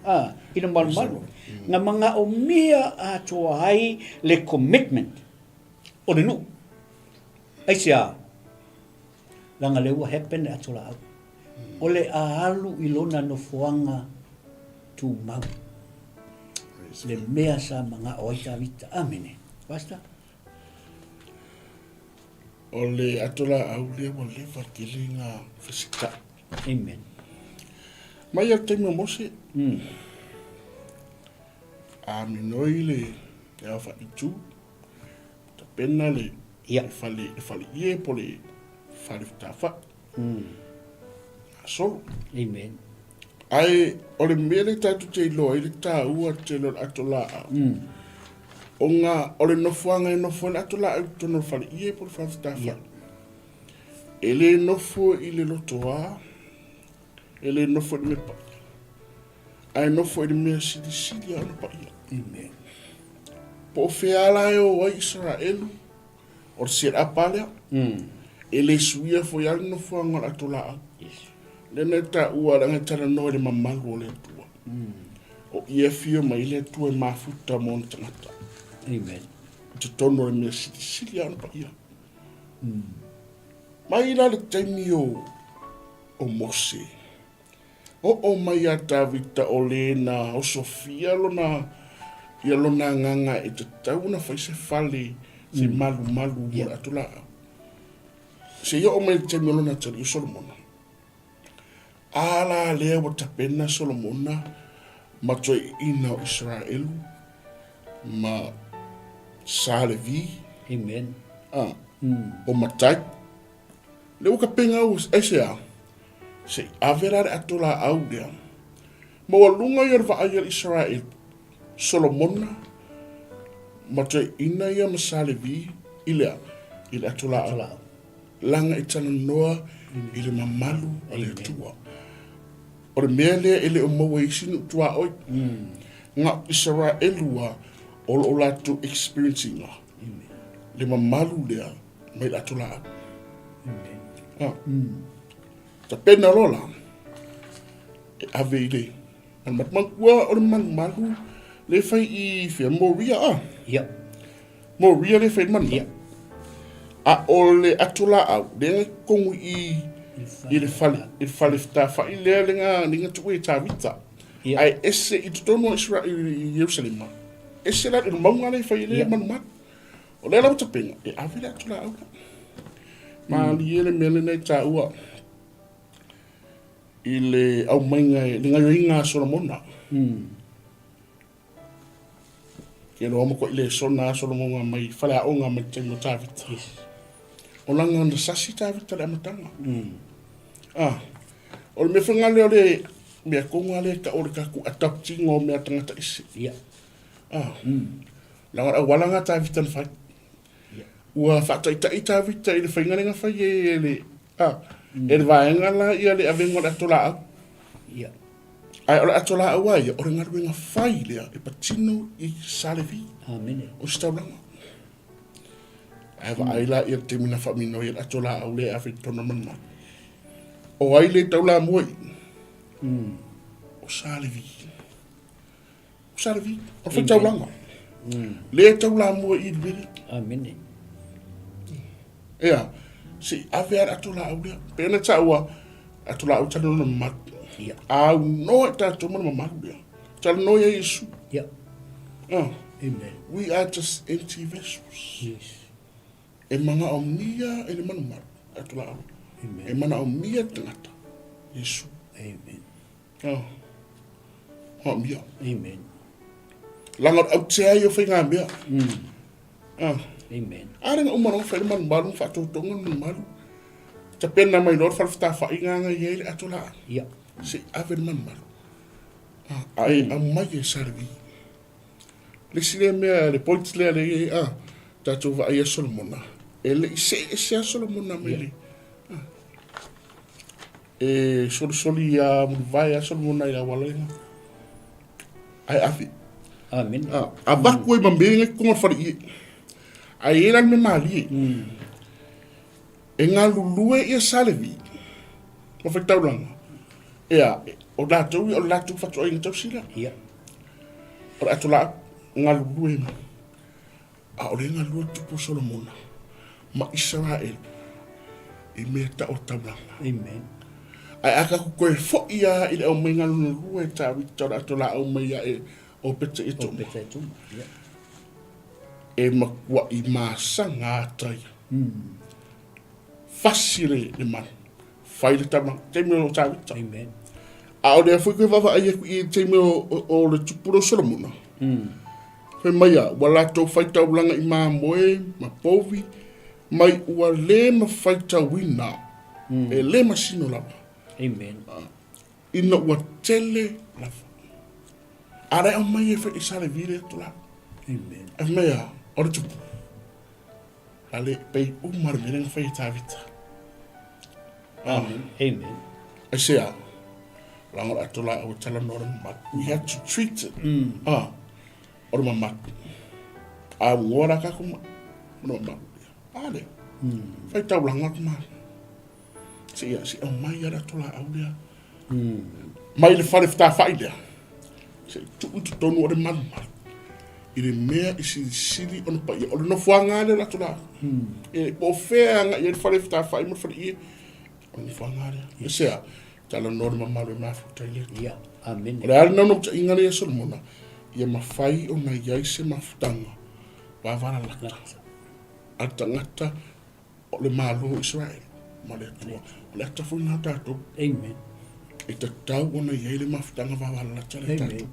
Speaker 2: A, i le malumalu. Na manaomia atoa ai le commitment o le nuu. Aisea? Leaga lea ua happen le ato laau. O le a alu i lona nofoaga tumau. Le mea sa manao ai Tavita. Amene. Pastor?
Speaker 3: O le ato laau lea ua leva tele na fesita'i.
Speaker 2: Amen.
Speaker 3: Mai lava le taimi o Mose, a minoi le aofai itu, tapena le fale, le faleie po le fale fetafai. Gasolo.
Speaker 2: Amen.
Speaker 3: Ae o le mea lea tatou te iloa ai le taua tele o le ato laau, ona o le nofoaga e nofo ai le ato laau i totonu o le faleie po o le fale fetafai, e le nofo i le lotoa, e le nofo i le mea paia, ae nofo i le mea silisili lava ona paia.
Speaker 2: Amen.
Speaker 3: Po o fea la e o ai Isaraelu, o le set up lava lea. E le suia foi lava le nofoaga o le ato laau.
Speaker 2: Yes.
Speaker 3: Lea na taua leaga e talanoa i le mamalu o le Atua. O i e afio mai ai le Atua e mafuta mo ona tagata.
Speaker 2: Amen.
Speaker 3: I totonu o le mea silisili lava ona paia. Mai la le taimi o, o Mose. Oo mai ia Tavita o le na osofia lona ia lona agaga e tatau ona fai se fale se malumalu mo le atolaau. Seia oo mai i le taimi o lona atalii o Solomona. A la lea ua tapena Solomona ma toeaiina o Isaraelu ma Sa Levi.
Speaker 2: Amen.
Speaker 3: A, o Matai. Lea ua tapena au, aisea? Se i ave la le ato laau lea. Maualuga ia o le vaai a le Isaraelu, Solomona ma toeaiina ia ma Sa Levi i le a? I le ato laau. Laga e talanoa i le mamalu a le Atua. O le mea lea e le o maua i isi nuu tuaoi. Na o Isaraelu a o lo o latou experience ina le mamalu lea mai le ato laau. Ah. Tapena loa la, e ave i le malumalu. O le malumalu le fai i fea Moria a?
Speaker 2: Ia.
Speaker 3: Moria le fai malumalu.
Speaker 2: Ia.
Speaker 3: A o le ato laau, lea na totonu i i le fale, i le fale tafai lea le nga le nga tuu e Tavita.
Speaker 2: Ia.
Speaker 3: Ae ese i totonu o Israel i Ierusalema. Ese la i le mauga lea e fai le
Speaker 2: Ia.
Speaker 3: malumalu. O lea la ua tapena, e ave le ato laau la. Malie le mea lena i taua i le aumaiga i le gaioiga a Solomona. Ke loa ma ko'i lesona a Solomona mai faleaoga mai le taimi o Tavita.
Speaker 2: Yes.
Speaker 3: O langa na sasi Tavita le amataga. Ah, o le mea foi lea o le mea tonu lava lea e tau o le tatou adopting o mea tagata ese.
Speaker 2: Ia.
Speaker 3: Ah. Leaga o le auala lena a Tavita na fai. Ua faataitai Tavita i le faiga lea na fai e le, ah, e le vaega la ia le avega o le ato laau.
Speaker 2: Ia.
Speaker 3: Ae o le ato laau a ia, o le galuega fai lea e patino i Sa Levi.
Speaker 2: Amene.
Speaker 3: O se taulaga. Ae vaai la ia le taimi na faaminoi ai le ato laau lea e ave i totonu o le malumalu. O ai le taulamua i? O Sa Levi. O Sa Levi. O le faitaulaga. Lea e taulamua i le mea lea.
Speaker 2: Amene.
Speaker 3: Ea, se i ave a le ato laau lea. Pei ona taua, ato laau talanoa na mamalu.
Speaker 2: Ia.
Speaker 3: Aunoa i tatou ma le mamalu lea. Talanoa ia Iesu.
Speaker 2: Ia.
Speaker 3: Ah.
Speaker 2: Amen.
Speaker 3: We are just empty vessels.
Speaker 2: Yes.
Speaker 3: E manaomia e le malumalu, ato laau.
Speaker 2: Amen.
Speaker 3: E manaomia le tagata, Iesu.
Speaker 2: Amen.
Speaker 3: Ah. Manaomia.
Speaker 2: Amen.
Speaker 3: Leaga o le autea ia o faigamea. Ah.
Speaker 2: Amen.
Speaker 3: A lea na uma loa fai le malumalu ma faatoutoga le malumalu. Tapena mai loa le fale fetafaaiga na i ai le ato laau.
Speaker 2: Ia.
Speaker 3: Se i ave le malumalu. Ah, ae aumai e Sa Levi. Le isi lea mea, le point lea le i ai, ah, tatou vaai ia Solomona. E le i see ese lava Solomona mai le, ah, e solisoli ia mulivae lava Solomona i le auala lena. Ae ave.
Speaker 2: Amene.
Speaker 3: Ah, avatu ai ma mea i totonu o le faleie. Ae i ai la le mea malie. E galulue ia Sa Levi ma faitaulaga. Ea, o latou ia o le latou fatuaiga tausi lea.
Speaker 2: Ia.
Speaker 3: O le ato laau, galulue ma. A o le galulue le tupu o Solomona ma Isaraelu i mea tau o taulaga.
Speaker 2: Amen.
Speaker 3: Ae a tatou toe foi lava i le aumaiga lona lua e Tavita o le ato laau mai ia e Opeta i Tuma.
Speaker 2: Opeta i Tuma, ia.
Speaker 3: E matuai masaga ata ia. Fasi le, le manu. Fai le taulaga. Taimi o Tavita.
Speaker 2: Amen.
Speaker 3: A o lea foi koe vaavaai atu i le taimi o, o, o le tupu lea o Solomona. Fai mai a, ua latou faitaulaga i mamoe ma povi, mai ua le mafaitauina, e le masino lava.
Speaker 2: Amen.
Speaker 3: Ina ua tele lava. A la e aumai e fai i sa Levi le atu la.
Speaker 2: Amen.
Speaker 3: Ai fai mai a, o le tupu. La le pei uma le mea lea na fai e Tavita.
Speaker 2: Amen. Amen.
Speaker 3: Aisea, leaga o le ato laau e talanoa le mamalu. We have to treat it. Ah, o le mamalu. A ugoa la tatou ma le mamalu. A lea. Fai taulaga atu ma. Se ia, se aumai a le ato laau lea. Mai le fale fetafai lea. Se i tuu i totonu o le malumalu. I le mea i silisili ona paia. O le nofoaga lea o le ato laau. E po o fea e agai ai le fale fetafai ma le fale ie. O le nofoaga lea. Aisea? Talanoa le mamalu e mafuta i le Atua.
Speaker 2: Ia, amene.
Speaker 3: O le a le naunautaiga lea ia Solomona? Ia mafai ona i ai se mafutaga vavalalata a le tagata o le Malo o Isaraelu ma le Atua. O le ata foi lena o tatou.
Speaker 2: Amen.
Speaker 3: E tatau ona i ai le mafutaga vavalalata lea tatou.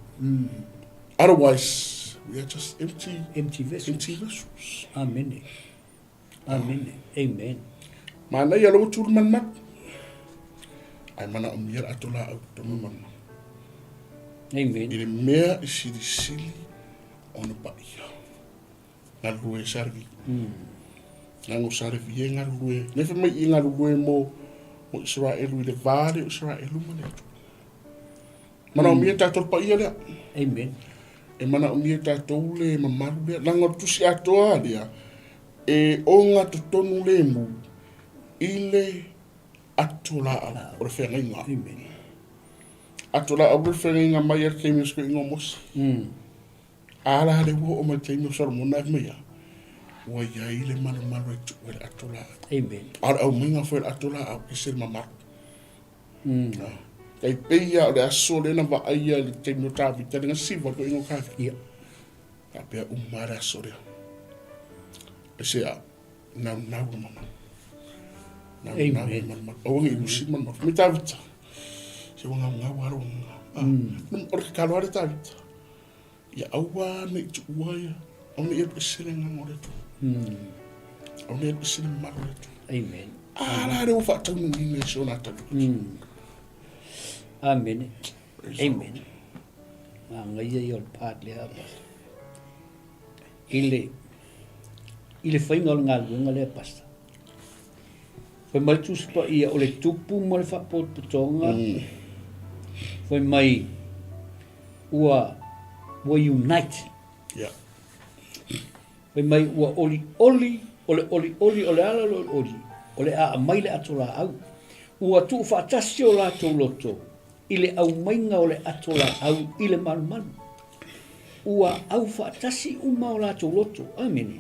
Speaker 3: Otherwise, we are just empty,
Speaker 2: empty vessels.
Speaker 3: Empty vessels.
Speaker 2: Amene. Amene. Amen.
Speaker 3: Manaia lou tulu malumalu. Ae manaomia le ato laau tonu malumalu.
Speaker 2: Amen.
Speaker 3: I le mea i silisili ona paia. Galulue sarvi. Ngango sarvi e galulue. Nefa mai i galulue mo mo Israelu i le va le o Israelu ma le Atua. Manaomia tatou le paia lea.
Speaker 2: Amen.
Speaker 3: E manaomia tatou le mamalu lea. Leaga o le tusi atoa lea, e ogatotonu lemu i le ato laau o le feagaiga.
Speaker 2: Amen.
Speaker 3: Ato laau o le feagaiga mai a le taimi o le feagaiga o Mose. A la lea ua oo mai le taimi o Solomona e fai mai ia, ua i ai le malumalu e tuu ai le ato laau.
Speaker 2: Amen.
Speaker 3: A o le aumaiga foi o le ato laau, e ese le mamalu. Tai pei lava o le aso lea na vaaia i le taimi o Tavita, le gasiva le toeaina o Tavita.
Speaker 2: Ia.
Speaker 3: Faapea uma lava le aso lea. Aisea, naunau le mamalu. Naunau le malumalu. Aua ne i lusi le malumalu. Fai mai Tavita, se ua gaugau lava lou agaga. O le tatalo lava lea Tavita, ia aua ne i tuua ia, aua ne i alu ese le agaga o le Atua. Aua ne i alu ese le mamalu o le Atua.
Speaker 2: Amen.
Speaker 3: A la lea ua faataunuuina i si ona atalii.
Speaker 2: Amene. Amen. Manaia ia o le part lea, Pastor. I le, i le faiga o le galuega lea, Pastor. Fai mai le Tusi Paia, o le tupu ma le faapotopotoga, fai mai ua, ua unite.
Speaker 3: Yeah.
Speaker 2: Fai mai ua olioli, o le olioli, o le ala o le olioli, o le a aumai le ato laau. Ua tuufaatasi o latou loto i le aumaiga o le ato laau i le malumalu. Ua aufaatasi uma o latou loto. Amene.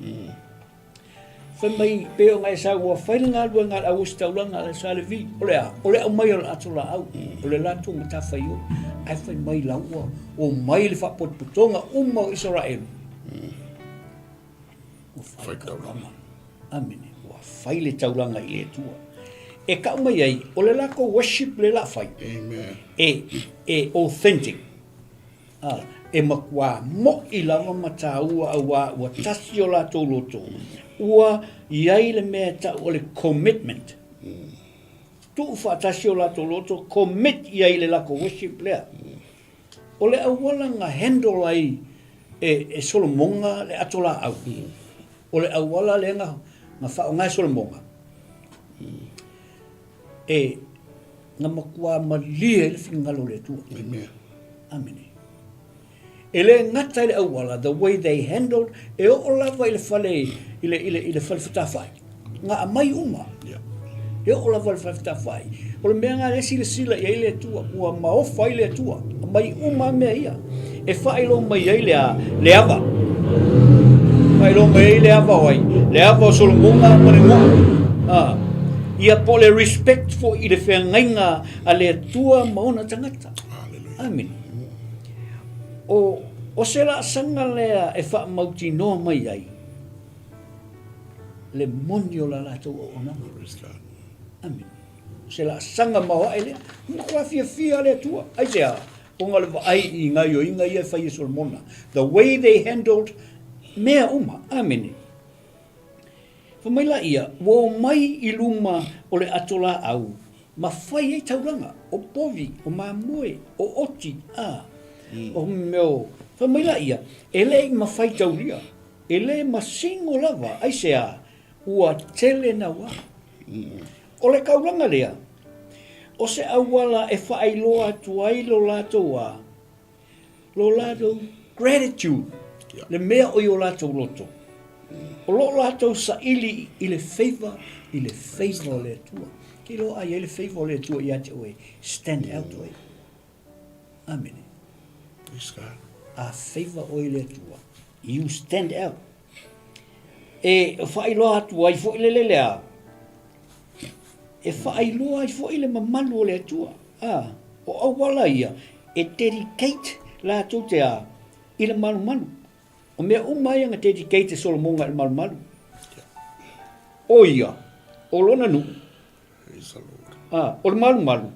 Speaker 2: Fai mai, pei ona e sau ua fai le galuega a le auositaulaga a le Salevi, o le a? O le aumai o le ato laau, o le latou matafaioi. Ae fai mai la ua omai le faapotopotoga uma o Isaraelu, ua fai taulaga. Amene. Ua fai le taulaga i le Atua. E kau mai ai, o le latou worship le la fai.
Speaker 3: Amen.
Speaker 2: E, e authentic. A, e matua moʻi lava ma tāua auā ua tasi o latou loto, ua i ai le mea e tau o le commitment. Tuu faatasi o latou loto, commit i ai le latou worship lea. O le auala na handle ai e, e Solomoga le ato laau, o le auala lea na, na faaaoga e Solomoga, e na matua malie ai le finagalo o le Atua.
Speaker 3: Amen.
Speaker 2: Amene. E le gata i le auala, the way they handled, e oo lava i le fale, i le, i le, i le fale fatafai. Na aumai uma.
Speaker 3: Yeah.
Speaker 2: E oo lava i le fale fatafai. O le mea lena lea silasila i ai le Atua, ua maofa ai le Atua. Aumai uma mea ia. E faailoa mai ai le a, le ava. Faailoa mai ai le ava o ai? Le ava o Solomona ma le nuu. A, ia po o le respect foi i le feagaiga a le Atua ma ona tagata. Amene. O, o se laasaga lea e faamautinoa mai ai le moni o la latou auaunaga. Amene. O se laasaga maoae lea. Ua matua fiafia le Atua. Aisea? Ona o le vaai i gaoioiga ia e fai e Solomona. The way they handled mea uma. Amene. Fai mai laia, ua omai i luma o le ato laau ma fai ai taulaga, o povi, o mamoe, o oti, a, o mea o... Fai mai laia, e le i mafai taulia, e le masino lava, aisea, ua tele naua. O le taulaga lea, o se auala e faailoa atu ai lo latou a, lo latou gratitude, le mea o i o latou loto. O lo o latou saili i le favor, i le favor o le Atua. Ke iloa a i ai le favor o le Atua ia te oe, stand out oe. Amene.
Speaker 3: Praise God.
Speaker 2: A favor oe i le Atua, you stand out. E faailoa atu ai foi le lele a, e faailoa ai foi le mamalu o le Atua. A, o auala ia e dedicate latou te a i le malumalu. O mea uma ia na dedicate e Solomoga i le malumalu. O ia, o lona nuu, a, o le malumalu,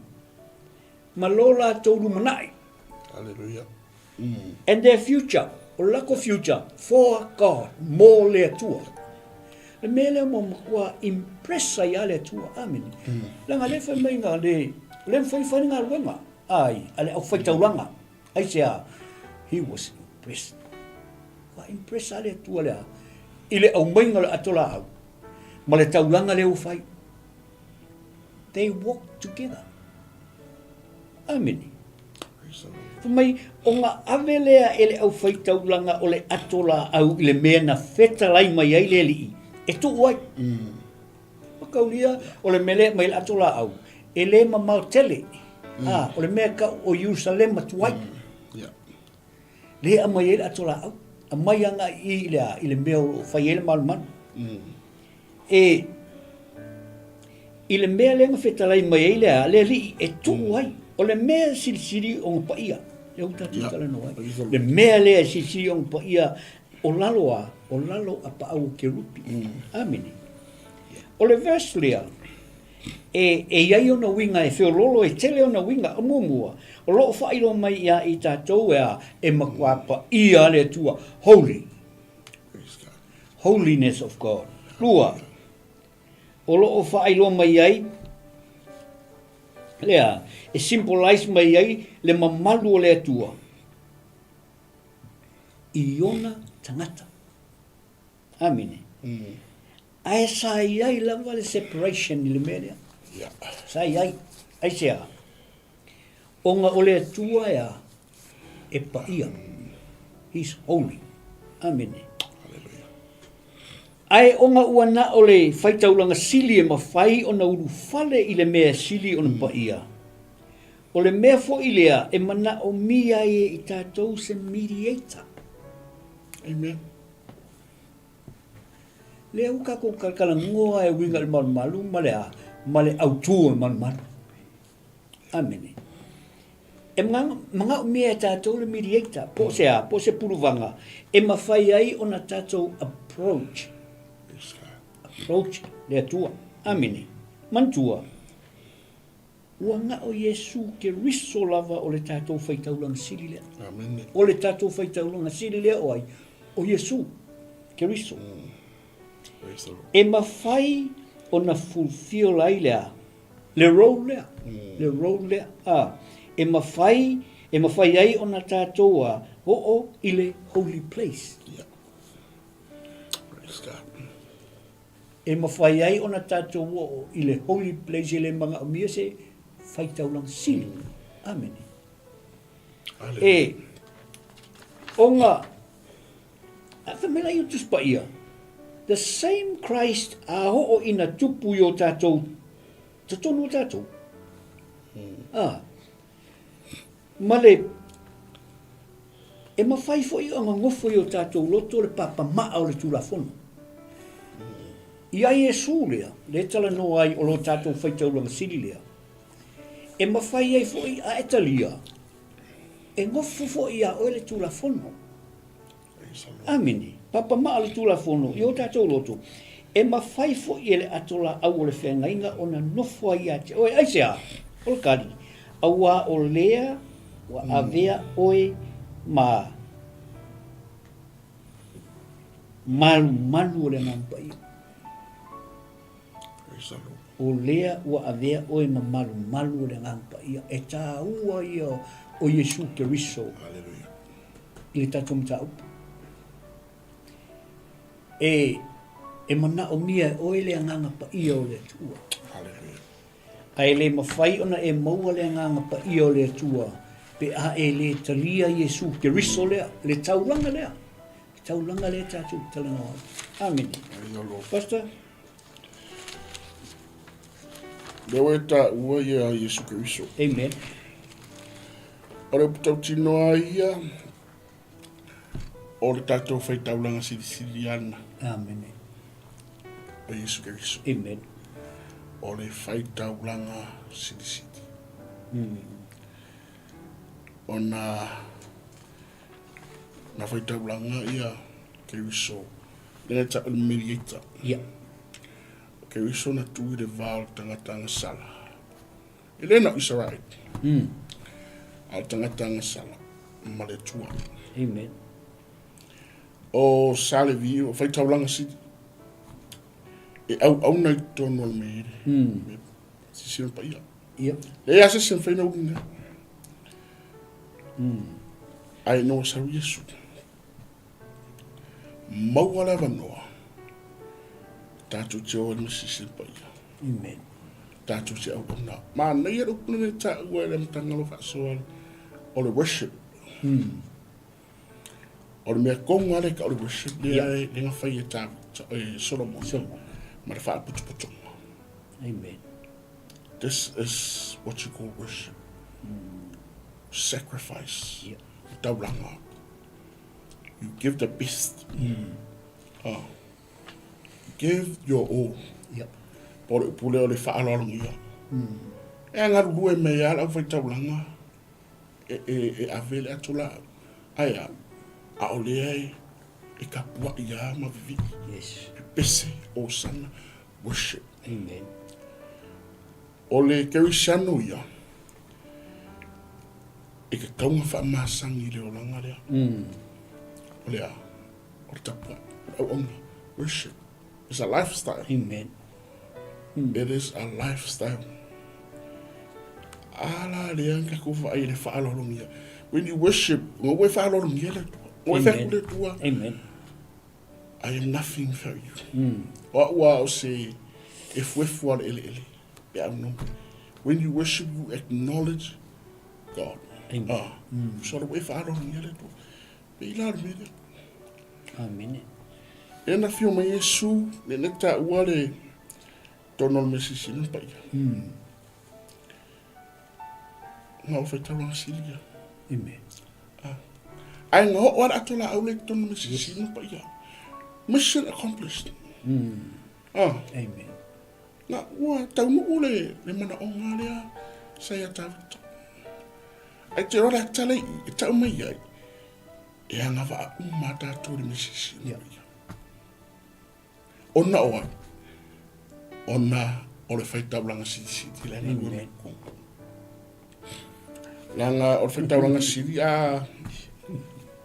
Speaker 2: ma lo latou lumanai.
Speaker 3: Hallelujah.
Speaker 2: And their future, o le latou future, for God, mo le Atua. Le mea lea ua matua impress ai lava le Atua. Amene. Leaga lea fai mai na le, le mafai fai le galuega ai a le aufaitaulaga. Aisea? He was impressed. Ua impress lava le Atua lea i le aumaiga o le ato laau ma le taulaga lea ua fai. They walk together. Amene. Fai mai, ona ave lea e le aufaitaulaga o le ato laau i le mea na fetalai mai ai le Alii e tuu ai. Mataulia, o le mea lea e aumai le ato laau, e le mamao tele. A, o le mea e tau o Ierusalema tuai. Lea e aumai ai le ato laau, aumai agai i i le a, i le mea o lo o fai ai le malumalu. E, i le mea lea na fetalai mai ai le a, le Alii e tuu ai. O le mea e silisili ona paia, lea ua tatou talanoa ai. Le mea lea e silisili ona paia, o lalo a, o lalo a paau o kerupi. Amene. O le verse lea, e, e i ai ona uiga e feololo, e tele ona uiga. O muamua, o lo o faailoa mai ia i tatou e a, e matua paia le Atua, holy. Holiness of God. Lua, o lo o faailoa mai ai, lea, e symbolize mai ai le mamalu o le Atua i ona tagata. Amene. Ae sa i ai lava le separation i le mea lea. Sa i ai. Aisea? Ona o le Atua e a? E paia. He's holy. Amene. Ae ona ua na o le faitaulaga sili e mafai ona ulufale i le mea e sili ona paia, o le mea foi lea e manaomia ai e i tatou se mediator.
Speaker 3: Amen.
Speaker 2: Lea ua tatou talatalanoa e uiga i le malumalu ma le a? Ma le autu o le malumalu. Amene. E manaomia e tatou le mediator, po o se a, po o se puluvaga e mafai ai ona tatou approach. Approach le Atua. Amene. Manatua, ua na o Iesu Keriso lava o le tatou faitaulaga sili lea.
Speaker 3: Amene.
Speaker 2: O le tatou faitaulaga sili lea o ai? O Iesu Keriso. E mafai ona fulfill ai le a? Le role lea, le role lea, a, e mafai, e mafai ai ona tatou a, oo i le holy place.
Speaker 3: Yeah. Praise God.
Speaker 2: E mafai ai ona tatou oo i le holy place e le manaomia se faitaulaga sili. Amene. E, ona, A fai mai la ia Tusi Paia, The same Christ a oo ina tupu i o tatou totonu o tatou. A, ma le, e mafai foi ona nofo i o tatou loto le papamaa o le Tulafono. I a Iesu lea, lea e talanoa ai o lo tatou faitaulaga sili lea, e mafai ai foi a e talia, e nofo foi iā oe le Tulafono. Amene. Papamaa le Tulafono i o tatou loto, e mafai foi e le ato laau o le feagaiga ona nofo ai ia te oe. Aisea? O le tali, Auā o lea ua avea oe ma malumalu o le Agaga Paia. O lea ua avea oe ma malumalu o le Agaga Paia. E tāua ia o Iesu Keriso i le tatou mataupu. E, e manaomia e oe le Agaga Paia o le Atua. Ae le mafai ona e maua le Agaga Paia o le Atua pe a e le talia Iesu Keriso lea, le taulaga lea. Le taulaga lea tatou te talanoa ai. Amene. Pastor?
Speaker 3: Lea ua e taua ia Iesu Keriso.
Speaker 2: Amen.
Speaker 3: O le upu tautino a ia, o le tatou faitaulaga silisili ana.
Speaker 2: Amene.
Speaker 3: O Iesu Keriso.
Speaker 2: Amen.
Speaker 3: O le faitaulaga silisili. Ona na faitaulaga ia Keriso, lea e tau o le mediator.
Speaker 2: Ia.
Speaker 3: O Keriso na tu i le va o le tagata agasala. E le na o Israel. A o le tagata agasala ma le Atua.
Speaker 2: Amen.
Speaker 3: O Sa Levi, o faitaulaga sili. E auauna i totonu o le mea mm. Sisina paia.
Speaker 2: Ia.
Speaker 3: Leai a se isi e mafai ona uluina. Mm. Ae ina ua sau Iesu, maua le avanoa, tatou te o ai ma sisina paia.
Speaker 2: Amen.
Speaker 3: Tatou te auauna. Manaia le upu lenei taua i le amataga o lau faasoa o le worship. Mm. O le mea tonu lava lea e tau o le worship lea lea na fai e e Solomon ma le faaputuputuga.
Speaker 2: Amen.
Speaker 3: This is what you call worship. Sacrifice.
Speaker 2: Yeah.
Speaker 3: Taulaga. You give the best. Oh. Give your all.
Speaker 2: Yep.
Speaker 3: Po o le upu lea o le faaaloalogia. E galulue mai lava le aufaitaulaga e, e, e ave le ato laau. Ae a, ʻaʻole e, e kapuaʻi lava ma vivii.
Speaker 2: Yes.
Speaker 3: Pepese, Hosana, worship.
Speaker 2: Amen.
Speaker 3: O le Kerisiano ia, e tatau ona faamasani i le olaga lea. O le a? O le tapuai, o le auauna, worship. It's a lifestyle.
Speaker 2: Amen.
Speaker 3: It is a lifestyle. A la lea na tatou vaai i le faaaloalogia. When you worship, ona ua e faaaloalogia le Atua. Ua e fai atu le Atua.
Speaker 2: Amen.
Speaker 3: I am nothing without you. O au lava o se efuefu lava o le eleele pe a aunoa. When you worship, you acknowledge God.
Speaker 2: Amen.
Speaker 3: Ah, so ua e faaaloalogia le Atua. Pei la o le mea lea.
Speaker 2: Amene.
Speaker 3: Lea na afio mai Iesu, lea na taua le tonu o le mea silisili ma paia. Na o faitaulaga sili ia.
Speaker 2: Amen.
Speaker 3: Ah. Ae na oo lava le ato laau lea i totonu o le mea silisili ma paia. Mission accomplished. Ah.
Speaker 2: Amen.
Speaker 3: Na ua taunuu le, le manaoga lea sa ia Tavita. Ae te iloa le ata lea i i, e tau mai ai, e agavaa uma a tatou i le mea silisili
Speaker 2: Yeah.
Speaker 3: Ona o ai? Ona o le faitaulaga silisili la e galue mai totonu. Leaga o le faitaulaga sili a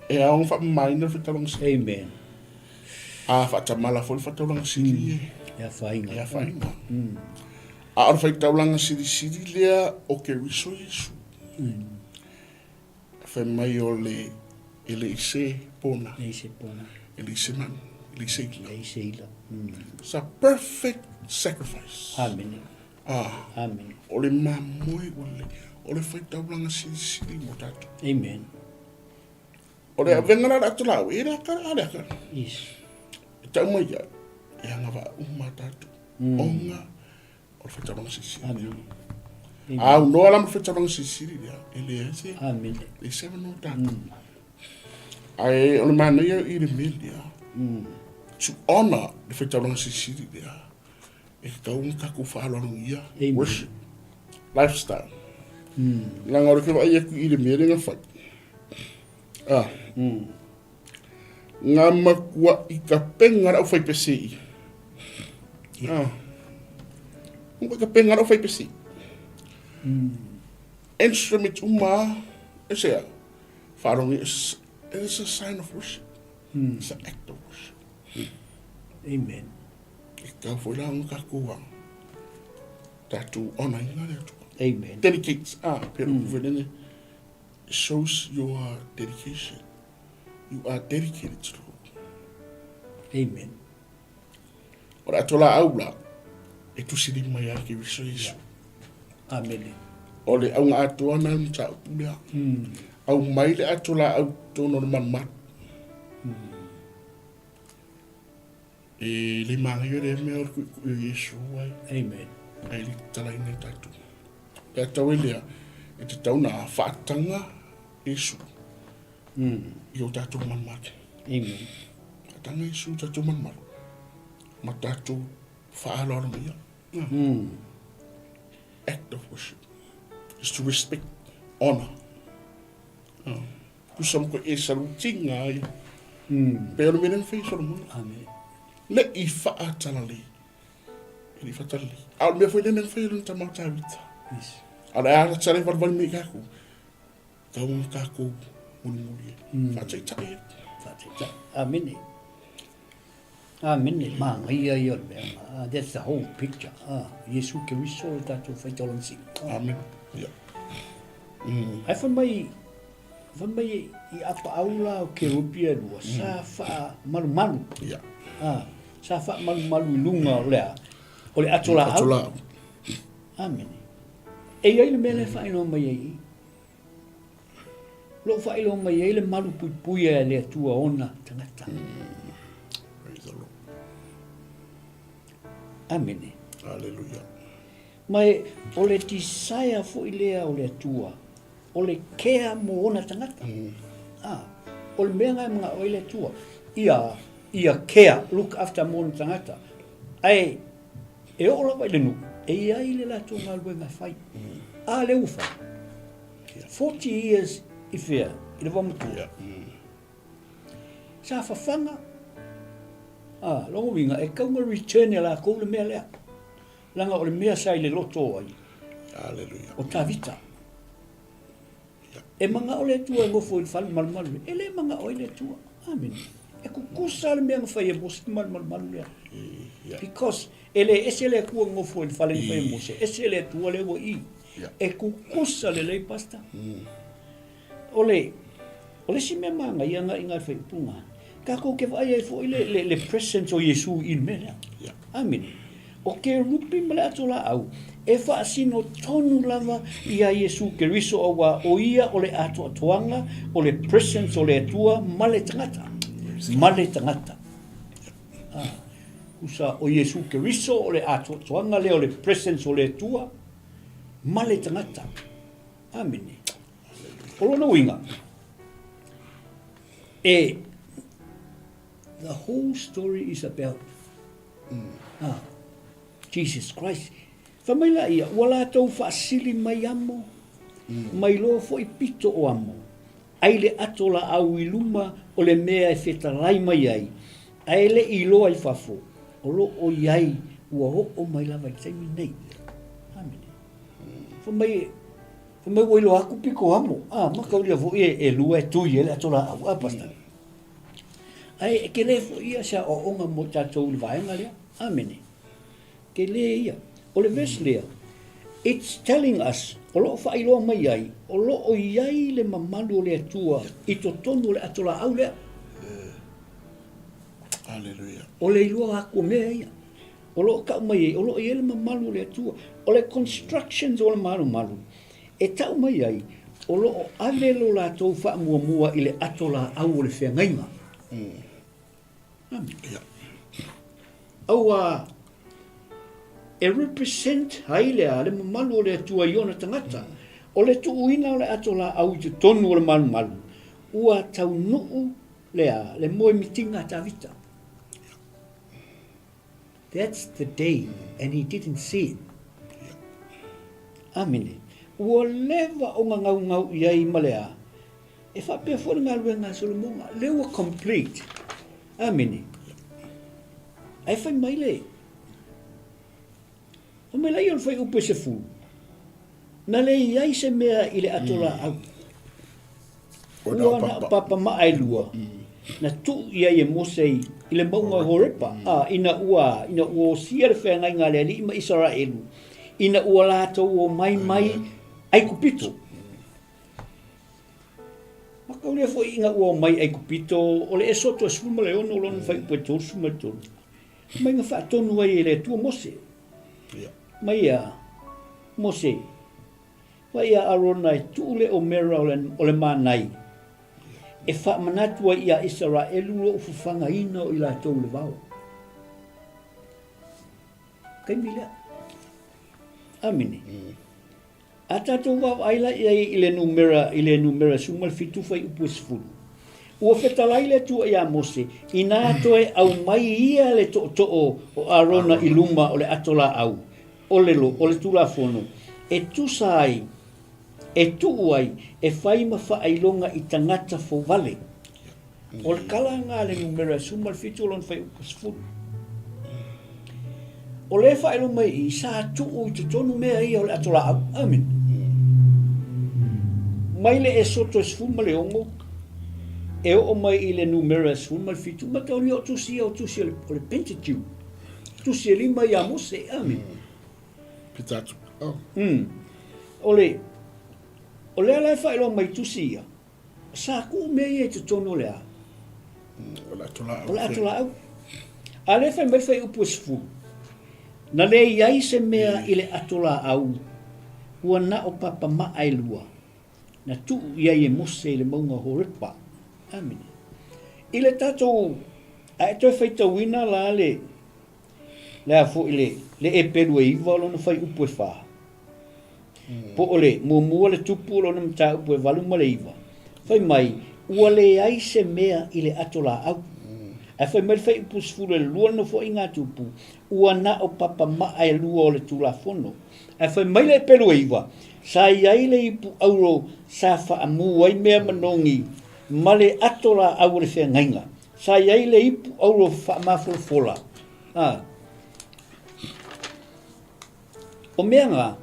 Speaker 3: e ao ona faamamaina le faitaulaga sili.
Speaker 2: Amen.
Speaker 3: A faatamala foi le faitaulaga sili e.
Speaker 2: E afaina.
Speaker 3: E afaina. A o le faitaulaga silisili lea o Keriso Iesu. Fai mai o le e le i se pona.
Speaker 2: Le i se pona.
Speaker 3: E le i se manu. E le i se ila.
Speaker 2: Le i se ila.
Speaker 3: It's a perfect sacrifice.
Speaker 2: Amene.
Speaker 3: Ah.
Speaker 2: Amene.
Speaker 3: O le mamoe ua lelei. O le faitaulaga silisili mo tatou.
Speaker 2: Amen.
Speaker 3: O le avega la o le ato laau, e le aka, a le aka.
Speaker 2: Yes.
Speaker 3: E tau mai ai, e agavaa uma tatou. Ona o le faitaulaga silisili.
Speaker 2: Amene.
Speaker 3: A aunoa la ma le faitaulaga silisili lea, e leai se,
Speaker 2: Amene.
Speaker 3: leai se avanoa tatou. Ae o le manaia i le mea lea, to honor le faitaulaga silisili lea, e tatau ona tatou faaaloalogia, worship, lifestyle. Leaga o le ke vaai atu i le mea lea na fai. Ah. Nga matua'i tapena le aufaipese i. Ah. Matua'i tapena le aufaipese i. Instrument uma e se a. Faalogi, it is a sign of worship. It's an act of worship.
Speaker 2: Amen.
Speaker 3: E tatau foi la ona tatou a tatou honour-ina le Atua.
Speaker 2: Amen.
Speaker 3: Dedicate, ah, pei o le upu foi lele, it shows your dedication. You are dedicated to the Lord.
Speaker 2: Amen.
Speaker 3: O le ato laau la, e tusi lima mai ai Keriso Iesu.
Speaker 2: Amene.
Speaker 3: O le auga atoa na le mataupu lea. Aumai le ato laau i totonu o le malumalu. E le manaia lea mea o le kuʻikuʻi o Iesu ai.
Speaker 2: Amen.
Speaker 3: Ai le tatalaina e tatou. Le atau e lea, e tatau ona faataga Iesu i o tatou malumalu.
Speaker 2: Amen.
Speaker 3: Faataga Iesu i tatou malumalu ma tatou faaaloalo mai ai. Act of worship. Is to respect, honour. Oh. Tusa mo ko e salutinga ai. Pe o le mea lea na fai e Solomona.
Speaker 2: Amen.
Speaker 3: Le i faatalalei. E le i faatalalei. A o le mea foi lea na fai e lona tama o Tavita.
Speaker 2: Yes.
Speaker 3: A o le a tala e valevale mai i kākou. Tau ona kākou mulimuli e. Faataitai e.
Speaker 2: Faataitai. Amene. Amene. Manaia ia o le mea. Ah, that's the whole picture. Ah, Iesu Keriso le tatou faitauloga sili.
Speaker 3: Ah. Amen. Yeah.
Speaker 2: Ae fai mai, fai mai i apaau la o kerupi e lua, sa faamalumalu.
Speaker 3: Yeah.
Speaker 2: Ah, sa faamalumalu i luga o le a, o le ato laau.
Speaker 3: Ato laau.
Speaker 2: Amene. E i ai le mea lea e faailoa mai ai i i. O lo o faailoa mai ai le malu puipuia e le Atua ona tagata.
Speaker 3: Praise the Lord.
Speaker 2: Amene.
Speaker 3: Hallelujah.
Speaker 2: Ma e, o le desire foi lea o le Atua, o le care mo ona tagata. Ah, o le mea lena e manao ai le Atua, ia, ia care, look after mo ona tagata. Ae, e oo lava i le nuu, e i ai le latou galuega e fai. A lea ua fai. 40 years i fea? I le vaomatua.
Speaker 3: Yeah.
Speaker 2: Sa fafaga. Ah, lona uiga, e tatau ona return e latou le mea lea. Leaga o le mea sa i le loto o ai?
Speaker 3: Hallelujah.
Speaker 2: O Tavita. E manao le Atua e nofo i le fale malumalu. E le manao ai le Atua. Amene. E kukusa le mea na fai e Mose le malumalu lea.
Speaker 3: Yeah.
Speaker 2: Because e le ese le Atua nofo i le fale na fai e Mose, ese le Atua lea ua i.
Speaker 3: Yeah.
Speaker 2: E kukusa lelei, Pastor. O le, o le isi mea manaia na i ngai faaiupuga, tatou te vaai ai foi le, le, le presence o Iesu i le mea lea.
Speaker 3: Yeah.
Speaker 2: Amene. O kerupi ma le ato laau, e faasino tonu lava ia Iesu Keriso auā o ia o le atoatoaga o le presence o le Atua ma le tagata. Ma le tagata. Ah, tusa o Iesu Keriso o le atoatoaga lea o le presence o le Atua ma le tagata. Amene. O lona uiga, e, the whole story is about ah, Jesus Christ. Fai mai la ia, ua latou faasili mai amo, mai loa foi pito o amo, ai le ato laau i luma o le mea e fetalai mai ai, ae le i iloa i fafo, o lo o i ai ua oo mai lava i le taimi nei. Amene. Fai mai, fai mai ua iloa atu pito amo, a, mataulia foi e, e lua e tui ai le ato laau, a, Pastor. Ae e tele foi ia se aoaoga mo tatou i le vaega lea. Amene. Tele ia. O le verse lea, it's telling us, o lo o faailoa mai ai, o lo o i ai le mamalu o le Atua i totonu o le ato laau lea.
Speaker 3: Hallelujah.
Speaker 2: O le iloa atu o mea ia. O lo o tau mai ai, o lo o i ai le mamalu o le Atua. O le constructions o le malumalu, e tau mai ai, o lo o ave lo latou faamuamua i le ato laau o le feagaiga. Amen.
Speaker 3: Yeah.
Speaker 2: Aua e represent ai le a le mamalu o le Atua i ona tagata. O le tuuina o le ato laau i totonu o le malumalu, ua taunuu le a le moemitiga a Tavita. That's the day and he didn't see it. Amene. Ua leva ona gaugau i ai ma le a. E faapea foi le galuega a Solomona. Lea ua complete. Amene. Ae fai mai le, fai mai laia o le fuaiupu e 10, na le i ai se mea i le ato laau. Ua na o papamaa e lua, na tuu i ai e Mose i le mauga o Horepa, a, ina ua, ina ua osia le feagaiga a le Alii ma Isaraelu, ina ua latou omai mai Aikupito. Mataulia foi ina ua omai Aikupito, o le Esoto e 16 lona fuaiupu e 33, mai na faatonu ai e le Atua Mose. Mai ia Mose, Fai ia Arona e tuu le omera o le manai, e faamanatu ai ia Isaraelu lou fafagaina o i latou i le vao. Taimi lea. Amene. A tatou vaavaai la i ai i le numera, i le numera 17 fuaiupu e 10. Ua fetalai le Atua iā Mose, inā toe aumai ia le tootoo o Arona i luma o le ato laau, o le, o le Tulafono, e tusa ai E tuu ai e fai ma faailoga i tagata fouvale. O le tala lena a le numera e 17 o lona fuaiupu 10. O lea e faailoa mai i i, sa tuu i totonu mea ia o le atolaau. Amene. Mai le Esoto e 16 e oo mai i le numera e 17, matalia o tusi ia o tusi o le Pentateuch. Tusi e lima ia Mose. Amene.
Speaker 3: Pentateuch. Oh.
Speaker 2: O le, o lea la e faailoa mai i tusi ia, Sa tuu mea ia i totonu o le a?
Speaker 3: O le atolaau.
Speaker 2: O le atolaau. A lea fai mai fuaiupu e 10, na le i ai se mea i le atolaau ua na o papamaa e lua, na tuu i ai e Mose i le mauga o Horepa. Amene. I le tatou, a e toe faitauina la le, le a foi le, le epelu e iva o lona fuaiupu e fa, Po o le muamua le tupu o lona mataupu e 8 ma le 9, fai mai, Ua leai se mea i le ato laau. Ae fai mai le fuaiupu 12 le nofoaiga a Tupu, Ua na o papamaa e lua o le Tulafono. Ae fai mai le epelu e 9, Sa i ai le ipu auro sa faamu ai mea manogi ma le ato laau o le feagaiga. Sa i ai le ipu auro faamafolafola. A. O mea nga,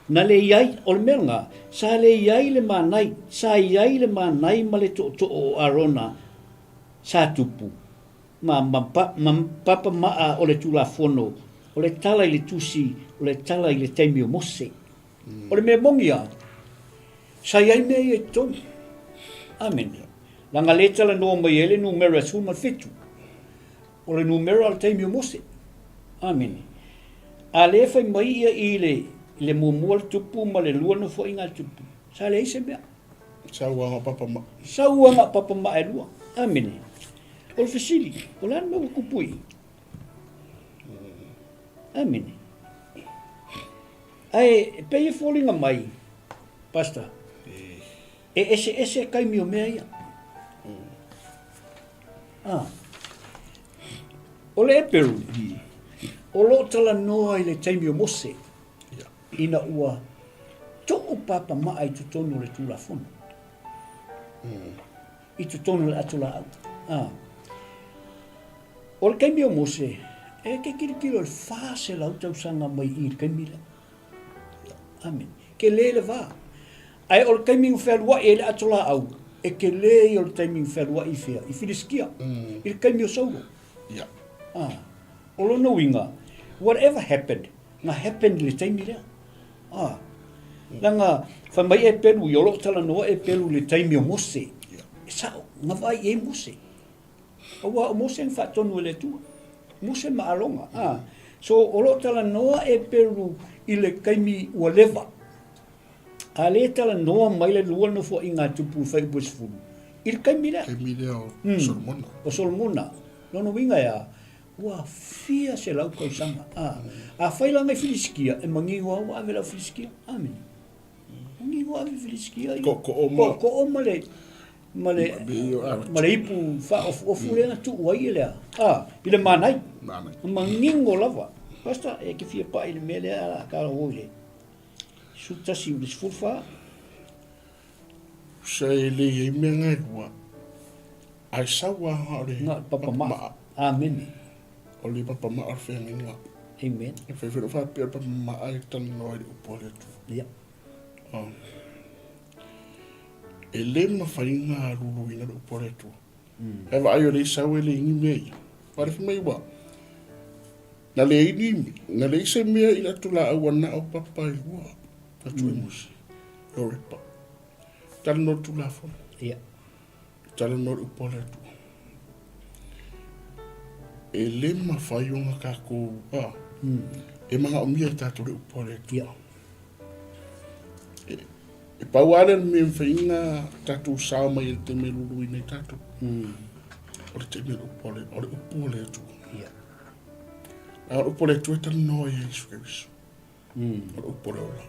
Speaker 2: na le i ai, o le mea nga, sa le i ai le manai, sa i ai le manai ma le tootoo o Arona sa tupu, ma, ma, ma papa maa o le Tulafono, o le tala i le tusi, o le tala i le taimi o Mose. O le mea moni a, sa i ai mea ia i totonu. Amene. Leaga le talanoa mai ai le numera e 17. O le numera o le taimi o Mose. Amene. A lea e fai mai ia i le, i le muamua le tupu ma le lua nofoaiga a le tupu, sa leai se mea.
Speaker 3: Sauaga papamaa.
Speaker 2: Sauaga papamaa e lua. Amene. O le fesili, o le a le mea ua tupu i i? Amene. Ae pei e foliga mai, Pastor, e eseese taimi o mea ia. Ah. O le Eperu, o lo o talanoa i le taimi o Mose, ina ua tuu papamaa i totonu o le Tulafono, i totonu o le atolaau. Ah. O le taimi o Mose, e te tilotilo i le 400 tausaga mai i i le taimi lea. Amene. Tele le va. Ae o le taimi na fealuai ai le atolaau, e tele ia o le taimi na fealuai i fea? I Filisitia, i le taimi o Saulo.
Speaker 3: Yeah.
Speaker 2: Ah. O lona uiga, whatever happened, na happen i le taimi lea. Ah. Leaga, fai mai Epelu, o lo o talanoa Epelu i le taimi o Mose.
Speaker 3: Yeah.
Speaker 2: E sao, na vaai i ai Mose. Aua o Mose na faatonu e le Atua. Mose ma Arona. Ah. So, o lo o talanoa Epelu i le taimi ua leva. A lea e talanoa mai le lua nofoaiga a Tupu i fuaiupu e 10, i le taimi lea.
Speaker 3: Taimi lea o Solomona.
Speaker 2: O Solomona. Lona uiga e a? Ua fia selau tausaga. A, afai la nai Filisitia, e manino lava ua ave lau Filisitia. Amene. Manino ave Filisitia i.
Speaker 3: Tootoo ma.
Speaker 2: Tootoo ma le, ma le, ma le ipu faaofuofu lea na tuu ai e le a? A, i le manai.
Speaker 3: Manai.
Speaker 2: Manino lava. Pastor, e te fia pai i le mea lea, a ka o i le. 11 i le 14.
Speaker 3: Sa e le i ai mea ngai lua. Ae sau a o le
Speaker 2: Na papamaa. Amene.
Speaker 3: O le papamaa o le feagaiga.
Speaker 2: Amen.
Speaker 3: E fai foi faapea o le papamaa e talanoa i le upu a le Atua.
Speaker 2: Ia.
Speaker 3: Oh. E le mafai ona luluina le upu a le Atua. E vaai o le sau e le ini mea ia. Wale fai mai ua. Na leai ni, na leai se mea i le atulaau a na o papa e lua, na tuu e Mose, e Orepa. Talanoa le Tulafono.
Speaker 2: Ia.
Speaker 3: Talanoa le upu a le Atua. E le mafai ona tatou, a, e manaomia e tatou le upu a le Atua.
Speaker 2: Ia.
Speaker 3: E, e pau lava lea o le mea e mafai ona tatou sao mai ai i le taimi e luluina ai tatou. O le taimi o le upu a le, o le upu a le Atua.
Speaker 2: Ia.
Speaker 3: A o le upu a le Atua e talanoa ia Iesu Keriso. O le upu o le ola.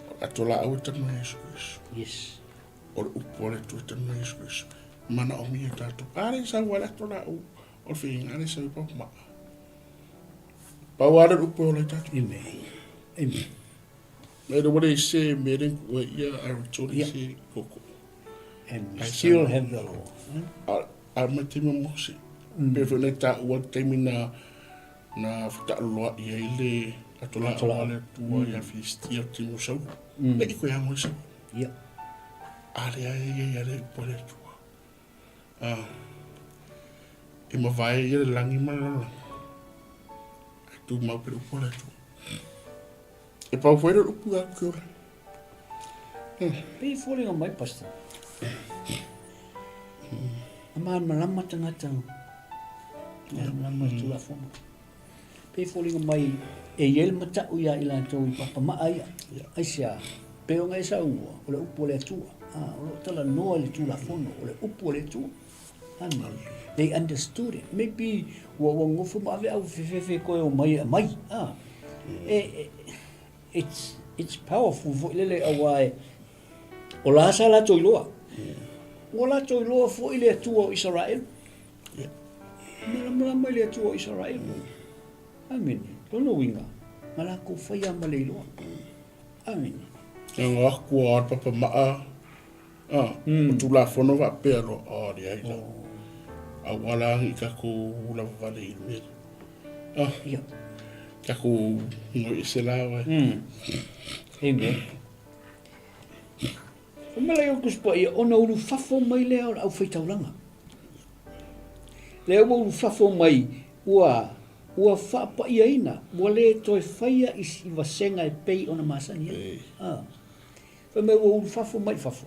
Speaker 3: O le ato laau e talanoa ia Iesu Keriso.
Speaker 2: Yes.
Speaker 3: O le upu a le Atua e talanoa ia Iesu Keriso. Manaomia e tatou. A le sau a le ato laau o le feiga, a le sau i pau maa. Pau a le upu e ola i tatou.
Speaker 2: Amen. Amen.
Speaker 3: Mai le wale se me le ku ia a toli se koko.
Speaker 2: And we still have the law.
Speaker 3: A a ma te mo se. Pe fo ne ta ua te mina na whataaloa ia i le atola o le tua ia Filistia te mo sau. Le i koe hango sau.
Speaker 2: Ia.
Speaker 3: A le ai ia ia le po le tua. A e mavae ia le langi ma le lalolagi. Ae tumau pea le upu a le Atua. E pau foi le upu ia ke ola.
Speaker 2: Pei foliga mai, Pastor. A malamalama tagata. Malamalama i Tulafono. Pei foliga mai e i ai le mata'u iā i latou i papama'a ia. Aisea? Pei ona e saunoa, o le upu a le Atua. A, o lo o talanoa i le Tulafono, o le upu a le Atua. Amen. They understood it. Maybe ua ua nofo ma ave au fefefe koe o mai e aumai. A, e, e, it's, it's powerful foi lele auā e, o la sa latou iloa. Ua latou iloa foi le Atua o Isaraelu. Malamalama i le Atua o Isaraelu. Amene. Lona uiga, na latou faia ma le iloa. Amene.
Speaker 3: E nga kua papa maa, a, o Tulafono faapea loa, a, leai la. Aua la i takou lava vale i le mea. A,
Speaker 2: Ia.
Speaker 3: takou ngoi ese la oe.
Speaker 2: Amen. Fai mai la i o Tusi Paia, ona ulufafo mai lea o le aufaitaulaga. Lea ua ulufafo mai, ua, ua faapaiaina, ua le toe faia i, i vasega e pei ona masani ai. Ah. Fai mai ua ulufafo mai i fafo.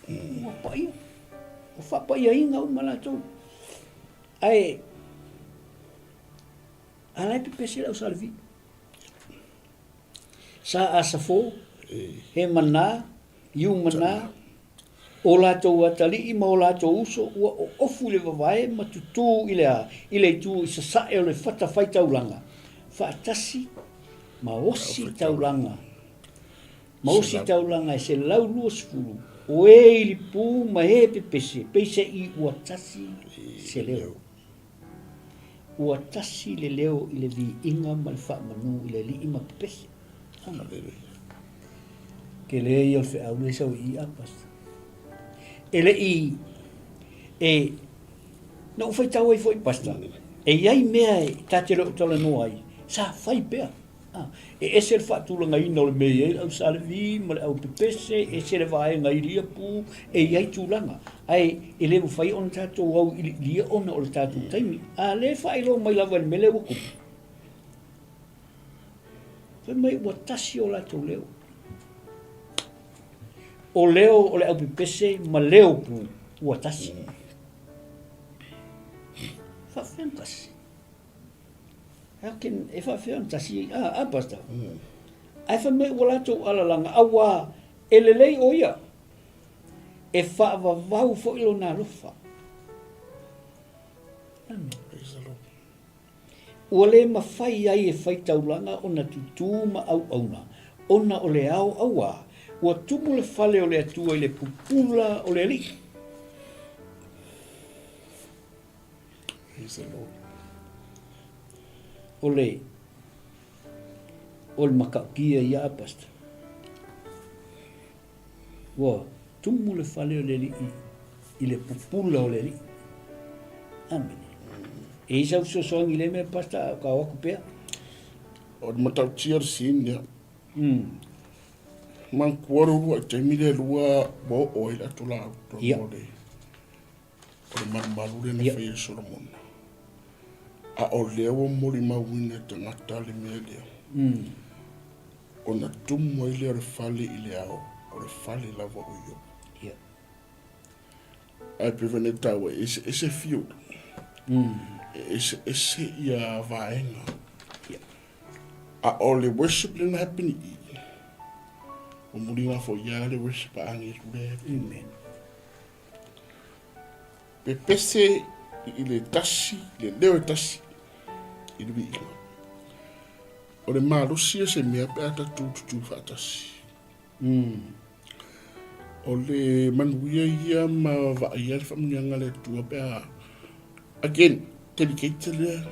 Speaker 2: Ua paia. Ua faapaiaina uma latou. Ae, a la e pepese le au Sa Levi. Sa Asafo, Hemanā, Iumanā, o latou atalii ma o latou uso ua oofu i le vavae ma tutū i le a, i le itu i sasae o le fatafaitaulaga, faatasi ma osi taulaga, ma osi taulaga e 120 o e ilipū ma e pepese, peiseʻi ua tasi se leo. Ua tasi le leo i le viiga ma le faamanu i le Alii ma pepese.
Speaker 3: Haleluia.
Speaker 2: Tele ia o le feau lea sau i i a Pastor. E le i, e, na ou faitau ai foi Pastor, e i ai mea e ta te le o talanoa ai, sa fai pea. A, e ese le faatulagaina o le mea e i ai le au Salevi ma le au pepese, ese le vaega i Liapu, e i ai tulaga. Ae e le mafai ona tatou auiliilia ona o le tatou taimi. A lea e faailoa mai lava i le mea lea ua tupu. Fai mai ua tasi o latou leo. O leo o le au pepese ma leo pū ua tasi. Faafefea ona tasi? How can, e faafefea ona tasi ai? Ah, ah, Pastor. Ae fai mai ua latou alalaga, auā e lelei ʻo ia, e faavavau foi lona alofa. Amen.
Speaker 3: Praise the Lord.
Speaker 2: Ua le mafai ai e faitaulaga ona tutū ma auauna, ona o le ao auā, ua tumu le fale o le Atua i le pupula o le Alii.
Speaker 3: Praise the Lord.
Speaker 2: O le, o le matautia ia a Pastor. Ua tumu le fale o le Alii i le pupula o le Alii. Amene. E i ai sau fesoasoani i lea mea Pastor, a o ka o atu pea?
Speaker 3: O le matautia o le scene lea. Manatua le uluai taimi lea lua ua oo ai le ato laau
Speaker 2: Ia.
Speaker 3: O le O le malumalu lea na faia e Solomona. A o lea ua molimauina e tagata le mea lea. Ona tumu ai lea o le fale i le ao, o le fale lava o Iobo. Ae pei foi ona e taua, e eseese field. E eseese ia vaega. A o le worship lea na happen i i, ua muliga foi ia le worship a agelu lea e happen.
Speaker 2: Amen.
Speaker 3: Pepese i le tasi, le leo e tasi i le viiga. O le malosi o se mea pe a tatou tutū faatasi. O le manuia ia ma vaaia le faamanuiaga a le Atua pe a, again, dedicate lea,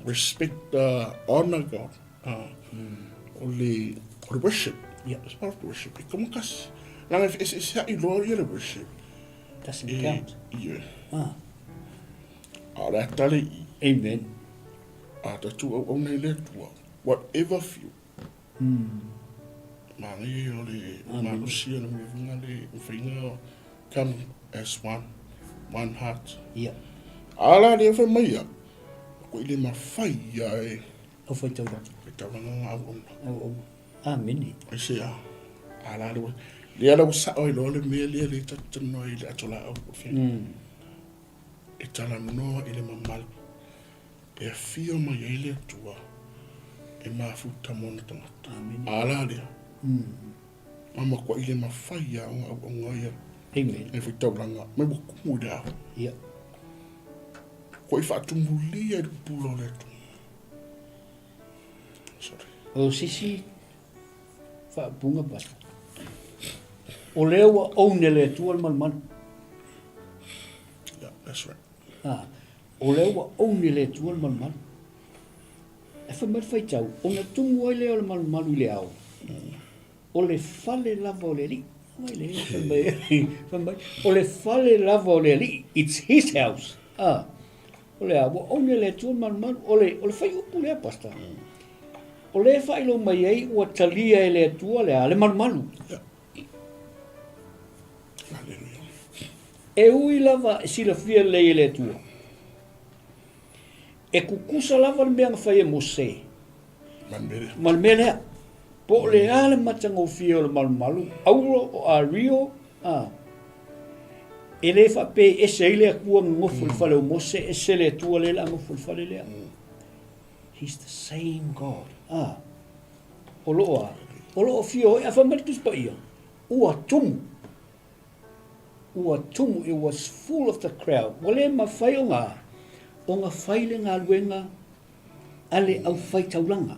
Speaker 3: respect, honor God. O le, o le worship.
Speaker 2: Yeah.
Speaker 3: It's part of the worship. E kama kasi. Langa e ese ha'i loa ia le worship.
Speaker 2: Doesn't count.
Speaker 3: Yeah.
Speaker 2: Ah.
Speaker 3: A o le ata le i.
Speaker 2: Amen.
Speaker 3: A tatu au au nei le atua. Whatever few. Manaia o le malosi o le mea le mawhainga come as one, one heart.
Speaker 2: Ia.
Speaker 3: A la lea fai mai ia, ko i le mawhai ia e.
Speaker 2: Au whai tauranga.
Speaker 3: Whai tauranga ngā au auna.
Speaker 2: Au auna. Amene.
Speaker 3: Ai se a. A la lea, lea la ua sao ai loa le mea lea le tatanoa i le ato la au. E talanoa i le mamalu. E afio mai ai le Atua e mafuta mo ona tagata.
Speaker 2: Amene.
Speaker 3: A la lea. Ma makuaʻi le mafai a ona auauna ia.
Speaker 2: Amen.
Speaker 3: E faitaulaga mai ua kumu i le ao.
Speaker 2: Ia.
Speaker 3: Kua i faatumulia i le pupula o le Atua. Sorry.
Speaker 2: O sisi faapuga pastor. O lea ua own e le Atua le malumalu.
Speaker 3: Yeah, that's right.
Speaker 2: Ah, O lea ua own e le Atua le malumalu. E fai mai le faitau, ona tumu ai lea o le malumalu i le ao, o le fale lava o le Alii. Fai mai, fai mai, fai mai, o le fale lava o le Alii, it's his house. Ah, o le a, ua own e le Atua le malumalu, o le, o le faiupu lea, Pastor. O lea e faailoa mai ai ua talia e le Atua le a, le malumalu.
Speaker 3: Yeah. Hallelujah.
Speaker 2: E ui lava e silafia lelei e le Atua, e kukusa lava le mea na fai e Mose ma le mea lea. Po o le a le matagofie o le malumalu, auro o ario, a, e le faapea e ese ai le Atua gagofo i le fale o Mose, ese le Atua lea la gofo i le fale lea. He's the same God. A, o loo a, o loo afio ai, a fai mai le Tusi Paia, ua tumu. Ua tumu, it was full of the crowd. Ua le mafai ona, ona fai le galuega a le aufaitaulaga.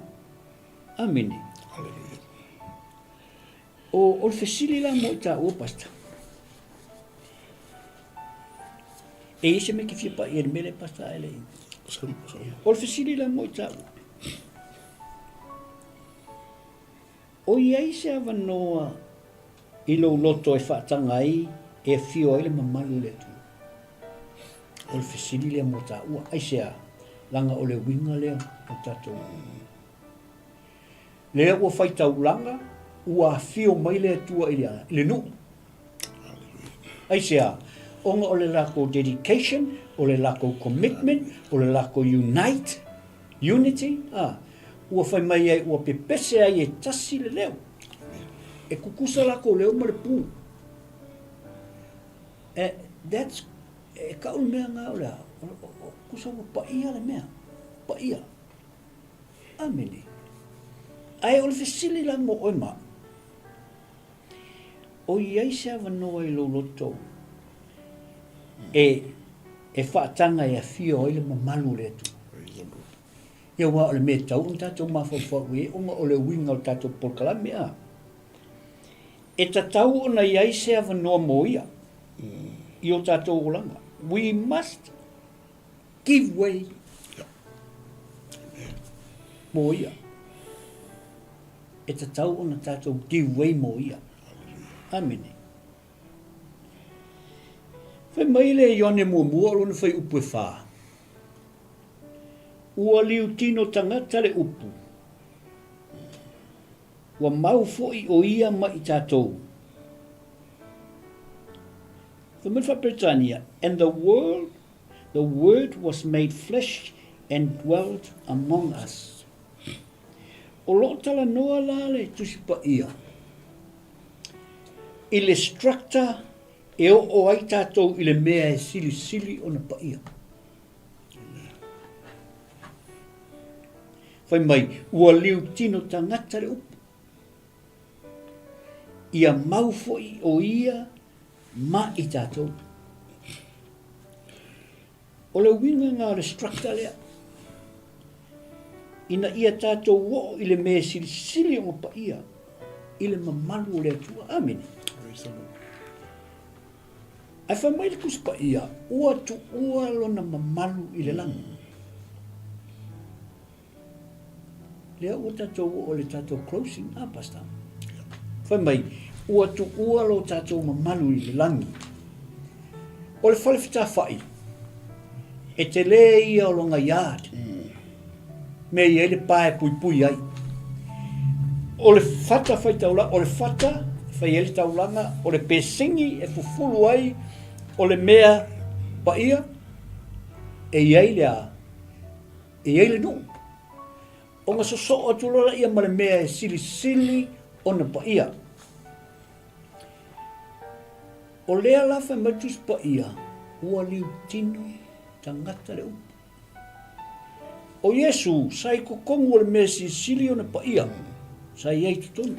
Speaker 2: Amene.
Speaker 3: Hallelujah.
Speaker 2: O, o le fesili la mo i tāua, Pastor. E i se mea ke fia pa'i e le mele, Pastor, e le i. O le fesili la mo i tāua. O i ai se avanoa i lou loto e faataga ai e afio ai le mamalu o le Atua? O le fesili lea mo taua, aisea? Leaga o le uiga lea o tatou. Lea ua fai taulaga, ua afio mai le Atua i le, i le nuu. Aisea? Ona o le lakou dedication, o le lakou commitment, o le lakou unite, unity, a, ua fai mai ai ua pepese ai e tasi le leo. E kukusa lakou leo ma le pū. E, that's, e kau le mea ngā o le a, o, o, o, kusa ua paia le mea, paia. Amene. Ae o le fesili la mo oe ma au. O i ai se avanoa i lou loto e, e faataga e afio ai le mamalu o le Atua? Ia aua o le mea e tatau ona tatou mafaufau i ai ona o le uiga o le tatou polokalame a. E tatau ona i ai se avanoa mo ia i o tatou olaga. We must give way mo ia. E tatau ona tatou give way mo ia. Amene. Fai mai le Ioane muamua o lona fuaiupu e whā. Ua liutino tagata le upu. Ua mau foi o ia ma i tatou. Fai mai le Faa-Peretania, And the world, the word was made flesh and dwelt among us. O lo o talanoa la le Tusi Paia i le structure e oo ai tatou i le mea e silisili ona paia. Fai mai, ua liutino tagata le upu. Ia mau foi o ia ma i tatou. O le uiga nga o le structure lea, ina ia tatou oo i le mea e silisili ona paia i le mamalu o le Atua. Amene. Ae fai mai le Tusi Paia, ua tuua lona mamalu i le lagi. Lea ua tatou oo i le tatou closing, a Pastor? Fai mai, ua tuua lo tatou mamalu i le lagi. O le fale fetafai, e tele ia o lona yard, mea i ai le pa e puipui ai. O le fata fai taulaga, o le fata e fai ai le taulaga, o le pesini e fufulu ai, o le mea paia, e i ai le a? E i ai le nuu. Ona sosoo atu loa laia ma le mea e silisili ona paia. O lea la fai mai le Tusi Paia, ua liutino tagata le upu. O Iesu sa i totonu o le mea e silisili ona paia, sa i ai i totonu.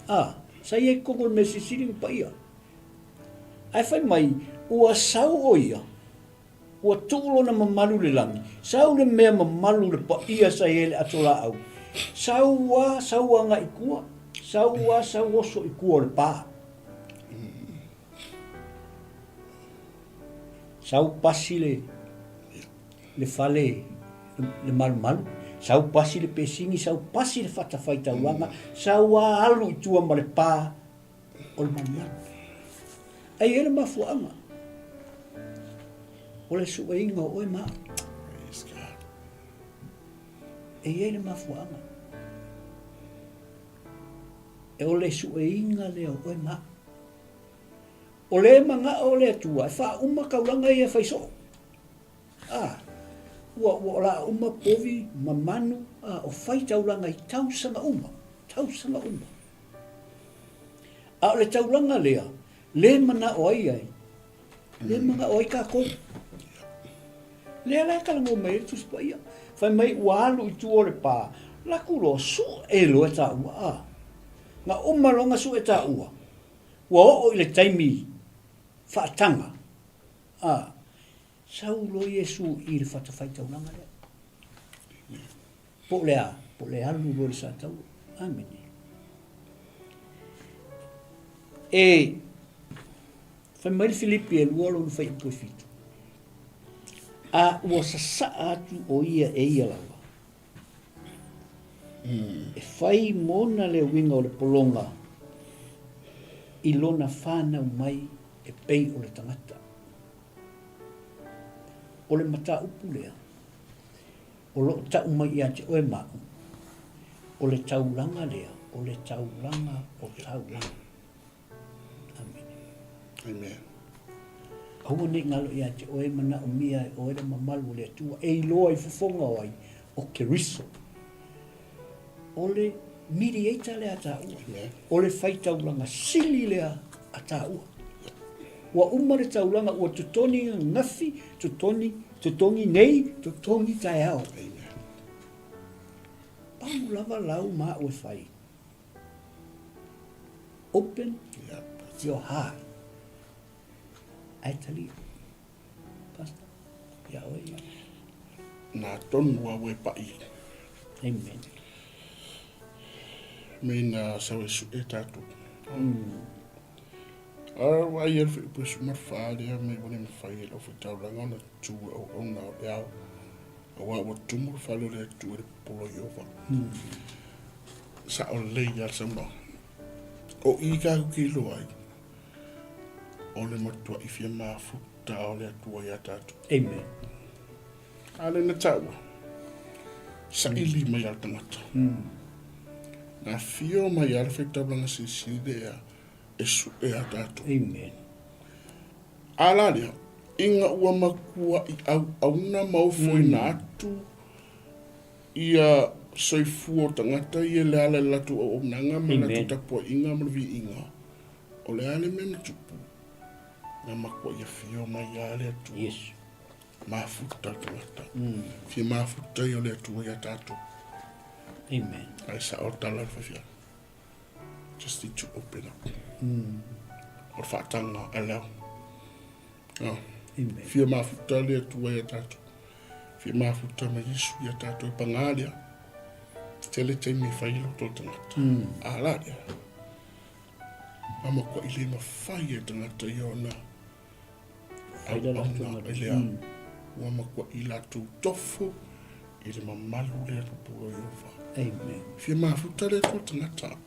Speaker 2: A, sa i ai i totonu o le mea e silisili ona paia. Ae fai mai, ua sau o ia, Ua tuu lona mamalu i le lagi. Sau le mea mamalu le paia sa i ai le ato laau. Sau a, sau agai i tua. Sau a, sau oso i tua o le pa. Sau pasi le, le fale le malumalu. Sau pasi le pesini, sau pasi le fatafaitaulaga, sau a alu i tua ma le pa o le malumalu. Ai e le mafuaaga o le sueina o oe ma au. E i ai le mafuaaga. E o le sueina lea o oe ma au. O le manao o le Atua e faauma taulaga ia e fai soo. A, ua, ua o la uma povi ma manu, a, o fai taulaga i tausaga uma, tausaga uma. A o le taulaga lea, le manao ai ai, le manao ai tatou. Lea la e talanoa mai ai le Tusi Paia. Fai mai ua alu i tua o le pa, laku loa, sue loa e taua. A, na uma loa na sue taua, ua oo i le taimi faataga, a, sau loa Iesu i le fatafaitaulaga lea. Po o le a? Po o le alu loa i le sataua. Amene. E fai mai le Filipi e 2 lona fuaiupu e 7. A ua sasaa atu o ia e ia lava. E fai mona le uiga o le pologa i lona whanau mai e pei o le tagata. O le mataupu lea, O lo o tau mai ia te oe ma au, o le taulaga lea, o le taulaga o taulaga. Amene.
Speaker 3: Amen.
Speaker 2: Aua ne i galo ia te oe manaomia e oe le mamalu o le Atua e iloa i fofoga o ai, o Keriso. O le mediator lea a taua. O le faitaulaga sili lea a taua. Ua uma le taulaga, ua totoni gafi, totoni, totogi nei, totogi taeao. Pau lava lau ma au e fai. Open your heart. Ae talia. Pastor, ia oe ia.
Speaker 3: Nā tonu au e paʻi.
Speaker 2: Amen.
Speaker 3: Me nā sau e suʻe tātou. A ua ai e le fuaiupu e suma le fa lea me ua le mafai e le aufai-taulaga ona tu e auauna o le ao, auā ua tumu le fale o le Atua i le popolo o Ieova. Sao lelei lava le saunoaga. O i tatou te iloa ai, o le matuaʻi fia mafuta o le Atua iā tatou.
Speaker 2: Amen.
Speaker 3: A lea na taua, saili mai lava le tagata. Na afio mai lava le faitaulaga silisili lea e suʻe a tatou.
Speaker 2: Amen.
Speaker 3: A la lea, ina ua matuaʻi auauna ma ofoina atu ia soifua o tagata ia e ala i le latou auaunaga ma le latou tapuaiga ma le viiga, o le a le mea na tupu? Na matuaʻi afio mai lava le Atua.
Speaker 2: Yes.
Speaker 3: Mafuta le tagata. Fia mafuta ia o le Atua iā tatou.
Speaker 2: Amen.
Speaker 3: Ae sao le tala a le faifeau. Just need to open up. O le faataga allow. Oh.
Speaker 2: Amen.
Speaker 3: Fia mafuta le Atua ia tatou. Fia mafuta ma Iesu ia tatou e pagā lea. Tele taimi e fai i loto o le tagata. A la lea. A makuaʻi le mafai e tagata ia ona
Speaker 2: Fai le latou
Speaker 3: auauna i le ao. Ua makuaʻi latou tofo. I le mamalu lea pupula o Ieova.
Speaker 2: Amen.
Speaker 3: Fia mafuta le Atua tagata.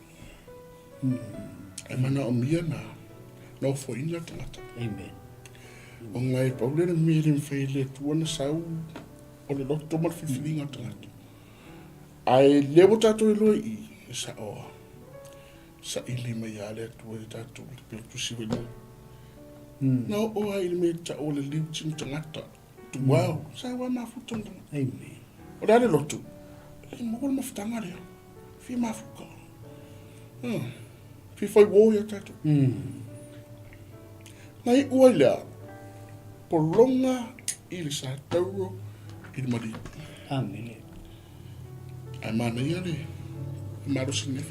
Speaker 3: Ae manaomia na nofoina tagata.
Speaker 2: Amen.
Speaker 3: Ona e pau lea o le mea e le mafai e le Atua ona sau o le loto ma le filifiliga o le tagata. Ae lea ua tatou iloa i i, e sao lava. Saili mai lava le Atua i tatou i le pei o le Tusi foi lea. Na oo lava i le mea e tau o le liu tino tagata. Tuau, sa ua mafuta ma tagata.
Speaker 2: Amen.
Speaker 3: O le a le loto? E maua le mafutaga lea. Fia mafuta. Fia fai uo ia tatou. Na iu ai lea, pologa i le satauro i le maliu.
Speaker 2: Amene.
Speaker 3: Ae manaia le malosi nei.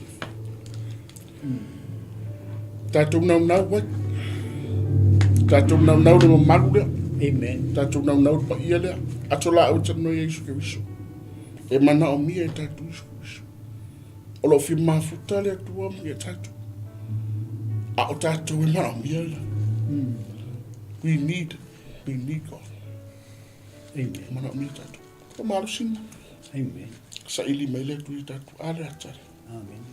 Speaker 3: Tatou naunau ai. Tatou naunau le mamalu lea.
Speaker 2: Amen.
Speaker 3: Tatou naunau le paia lea. Ato laau e talanoa ia Iesu Keriso. E manaomia e tatou Iesu Keriso. O lo o fia mafuta le Atua ia tatou. A o tatou e manaomia lea. We need, we need God.
Speaker 2: Amen.
Speaker 3: E manaomia tatou. O malosi na.
Speaker 2: Amen.
Speaker 3: Saili mai le Atua ia tatou. A le atari.
Speaker 2: Amen.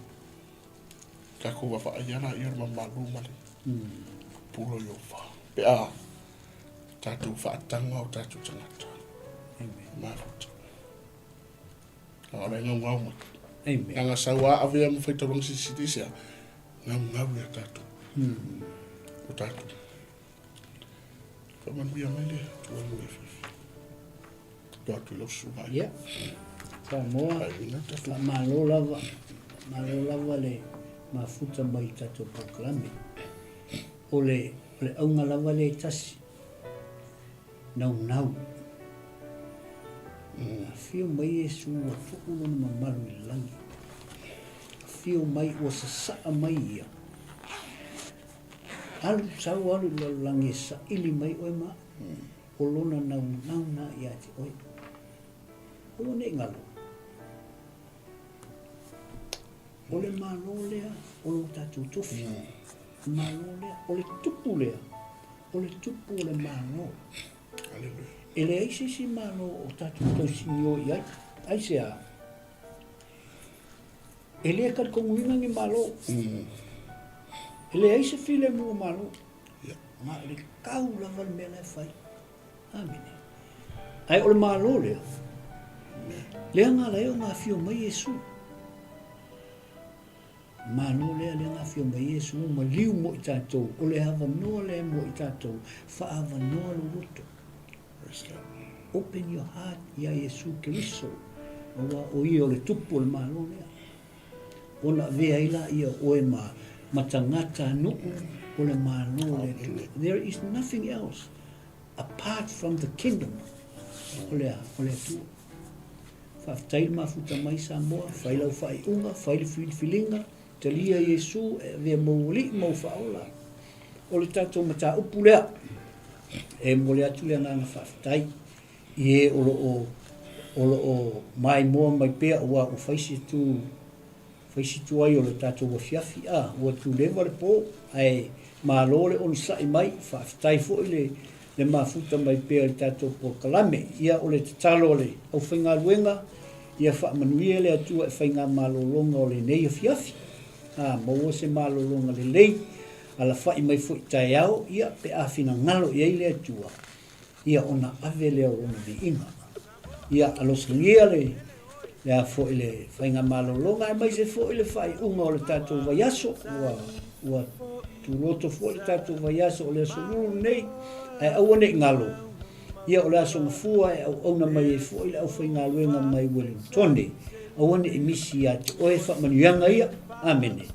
Speaker 3: Tatou vaavaai lava laia o le mamalu ma le pupula o Ieova, pe a tatou faataga o tatou tagata.
Speaker 2: Amen.
Speaker 3: Mafuta. A o le ngaungau mai.
Speaker 2: Amen.
Speaker 3: Leaga sau a avea ma faitaulaga silisili i sea, ngaungau ia tatou. O tatou. Faamanuia mai le Atua mo le fiafia. Tuu atu i lau susuga.
Speaker 2: Ia. Samoa, faamalo lava, faamalo lava le mafuta mai i tatou polokalame. O le, o le auga lava lea e tasi, naunau. Afio mai Iesu ua tuu lona mamalu i le lagi. Afio mai ua sasaa mai ia. Alu, sau alu i le lalolagi e saili mai oe ma au. O lona naunau na ia te oe. Aua ne i galo. O le Malo lea o lo tatou tofi. O le Malo lea, o le tupu lea, o le tupu o le Malo. E leai se isi Malo o tatou tausinio i ai. Aisea? E le talitonuina ni Malo. E leai se filemu o Malo. Na o le tau lava le mea la e fai. Amene. Ae o le Malo lea, lea na ala ai ona afio mai Iesu. Malo lea, lea na afio mai Iesu, maliu mo i tatou, o le avanoa lea mo i tatou, faaavanoa lou loto. Open your heart ia Iesu Keriso, aua o ia o le tupu o le Malo lea. Ona avea ai laia o oe ma, ma tagata nuu o le Malo o le Atua. There is nothing else apart from the kingdom o le, o le Atua. Faafetai le mafuta mai Samoa, fai lau faaiuga, fai le filifiliga, talia Iesu e avea mou alii ma ou faaola. O le tatou mataupu lea, e momoli atu le agaga faafetai i e o lo o o lo o maimoa mai pea aua ua fai si tu fai si tuai o le tatou afiafi a ua tuleva le po ae malo le onosai mai faafetai foi le le mafuta mai pea i le tatou polokalame. Ia o le tatalo a le aufaigaluega ia faamanuia le Atua i faigamalologa o lenei afiafi. A maua se malologa lelei alafai mai foi taeao ia pe a finagalo i ai le Atua. Ia ona ave lea o lona viiga. Ia alosagia le le a foi le faigamalologa aemaise foi le faaiuga o le tatou vaiaso ua ua tuloto foi le tatou vaiaso o le aso lulu lenei ae aua ne i galo ia o le aso gafua e auauna mai ai foi le aufaigaluega mai Welingtone aua ne i misi ia te oe faamanuiaga ia. Amene.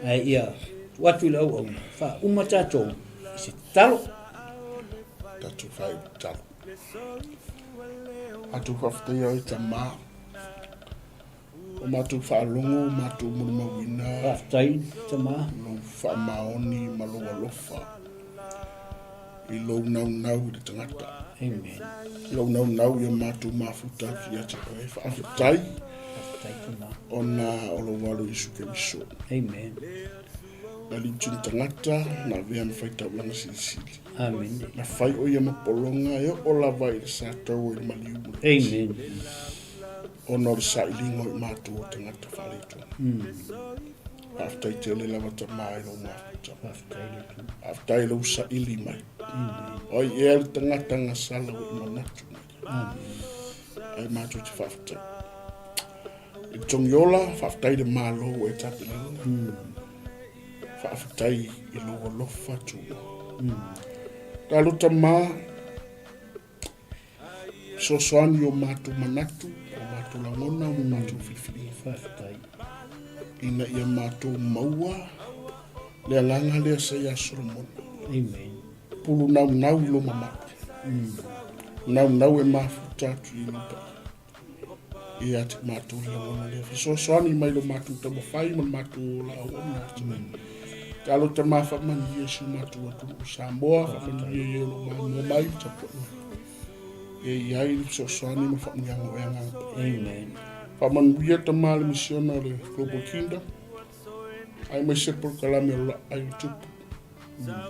Speaker 2: Ae ia tuu atu i le auauna faauma tatou i se tatalo.
Speaker 3: Tatou faaiu tatalo. Matou faafetaia oe Tama. O matou faalogo, matou molimauina.
Speaker 2: Faafetai Tama.
Speaker 3: Lou faamaoni ma lou alofa i lou naunau i le tagata.
Speaker 2: Amen.
Speaker 3: Lou naunau ia matou mafuta atu ia te oe. Faafetai.
Speaker 2: Faafetai Tama.
Speaker 3: Ona o lou alo Iesu Keriso.
Speaker 2: Amen.
Speaker 3: Na liutini tagata, na avea ma faitaulaga silisili.
Speaker 2: Amene.
Speaker 3: Na fai o ia ma pologa e oo lava i le sa taua i le maliu ma le
Speaker 2: Amen.
Speaker 3: Ona o le sailiga o i matou o tagata faaletonu. Faafetai tele lava Tama i lou mafuta.
Speaker 2: Faafetai le Atua.
Speaker 3: Faafetai i lou saili mai. O ai ea le tagata gasala ua i manatu mai. Ae matou te faafetai. I le Togiola, faafetai i le Malo ua e tapenaina. Faafetai i lou alofa tuua. Talo Tama, Fesoasoani i o matou manatu, o matou lagona ma matou filifiliga.
Speaker 2: Faafetai.
Speaker 3: Ina ia matou maua le agaga lea sa ia Solomona.
Speaker 2: Amen.
Speaker 3: Pulu naunau i lo mamalu. Naunau e mafuta atu i lo paia. Ia te matou le lagona lea. Fesoasoani mai lo matou taumafai ma le matou ola auauna atu nei. Talo Tama faamanuia si o matou atunuu o Samoa, faamanuia i e o lo o maimoa mai i le tapuaiga. Ia i ai le fesoasoani ma faamanuiaga o e Agaga Paia.
Speaker 2: Amen.
Speaker 3: Faamanuia Tama le misiona o le Global Kingdom, aemaise le polokalame o Laai o Tupu.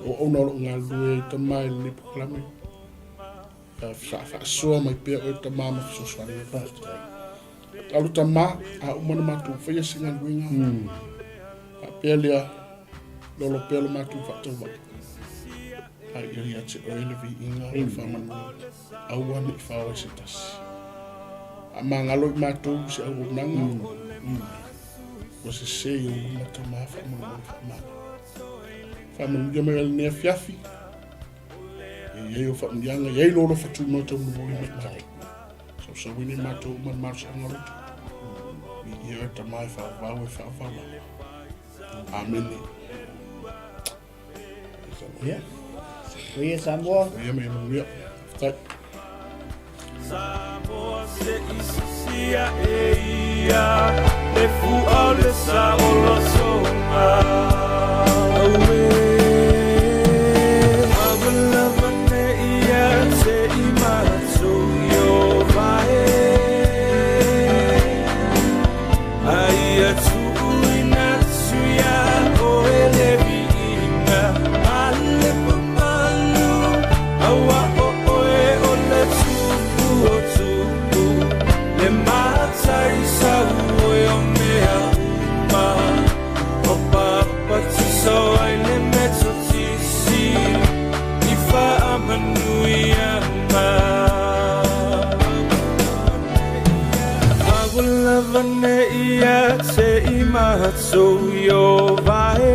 Speaker 3: O auauna o lo o galulue ai Tama i lenei polokalame. Sa faasoa mai pea oe Tama ma fesoasoani mai.
Speaker 2: Faafetai.
Speaker 3: Talo Tama, a uma na matou faia se galuega, faapea lea, lolo pea lo matou faatauvaa. A ia ia te oe le viiga ma le faamanuiaga, aua ne i fao ai se tasi. A magalo i matou i se auaunaga, ua sese i ou luma Tama faamolemole faamagalo. Faamanuia mai lenei afiafi. E i ai o faamanuiaga, e i ai lo alofa tumau tau momoli mai matou. Sausauina i matou uma le malosiaga o le Atua. Viia oe Tama e faavavau e faavavau lava. Amene.
Speaker 2: Ia. Soia Samoa.
Speaker 3: Soia me manuia. Faafetai.
Speaker 1: Samoa se i sisia e ia Le fua o le sa o losoga Auē Lava lava ne ia se i matou i o vae A ia tuuina atu iā oe le viiga ma le mamalu Aua o oe o le Tupu o Tupu Le matai sau oe o mea uma Ua papatiso ai le Metotisi I faamanuiaga Aua lava ne i te i matou i o vae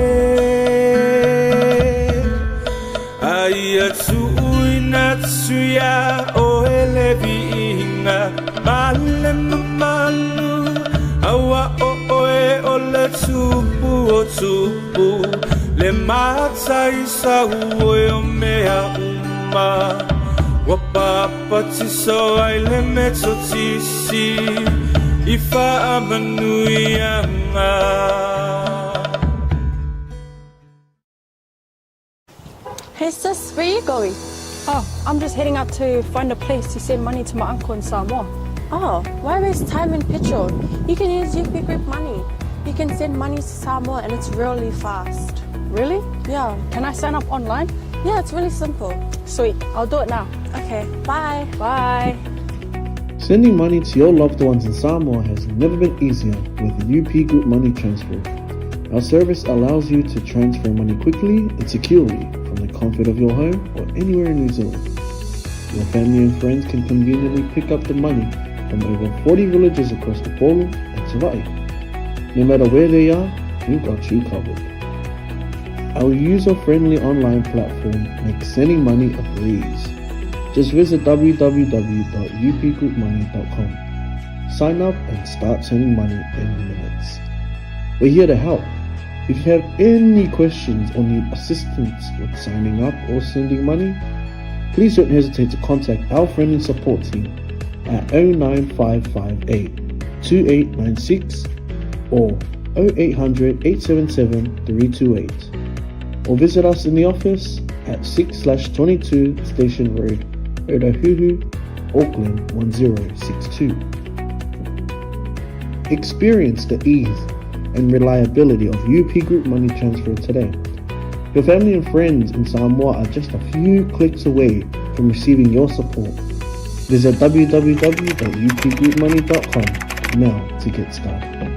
Speaker 1: A ia tuuina atu iā oe le viiga ma le mamalu Aua o oe o le Tupu o Tupu Le matai sau oe o mea uma Ua papatiso ai le Metotisi I faamanuiaga.
Speaker 4: Hey sis, where you going?
Speaker 5: Oh, I'm just heading out to find a place to send money to my uncle in Samoa.
Speaker 4: Oh, why waste time and petrol? You can use UP Group Money. You can send money to Samoa and it's really fast.
Speaker 5: Really?
Speaker 4: Yeah.
Speaker 5: Can I sign up online?
Speaker 4: Yeah, it's really simple.
Speaker 5: Sweet, I'll do it now.
Speaker 4: Okay, bye.
Speaker 5: Bye.
Speaker 6: Sending money to your loved ones in Samoa has never been easier with UP Group Money Transfer. Our service allows you to transfer money quickly and securely from the comfort of your home or anywhere in New Zealand. Your family and friends can conveniently pick up the money from over 40 villages across the Upolu and Savaii. No matter where they are, we've got you covered. Our user-friendly online platform makes sending money a breeze. Just visit www.upgroupmoney.com. Sign up and start sending money in minutes. We're here to help. If you have any questions or need assistance with signing up or sending money, please don't hesitate to contact our friendly support team at 09558 2896 or 0800 877 328 or visit us in the office at 6/22 Station Road, Otahuhu, Auckland 1062. Experience the ease and reliability of UP Group Money Transfer today. Your family and friends in Samoa are just a few clicks away from receiving your support. Visit www.upgroupmoney.com. now to get started.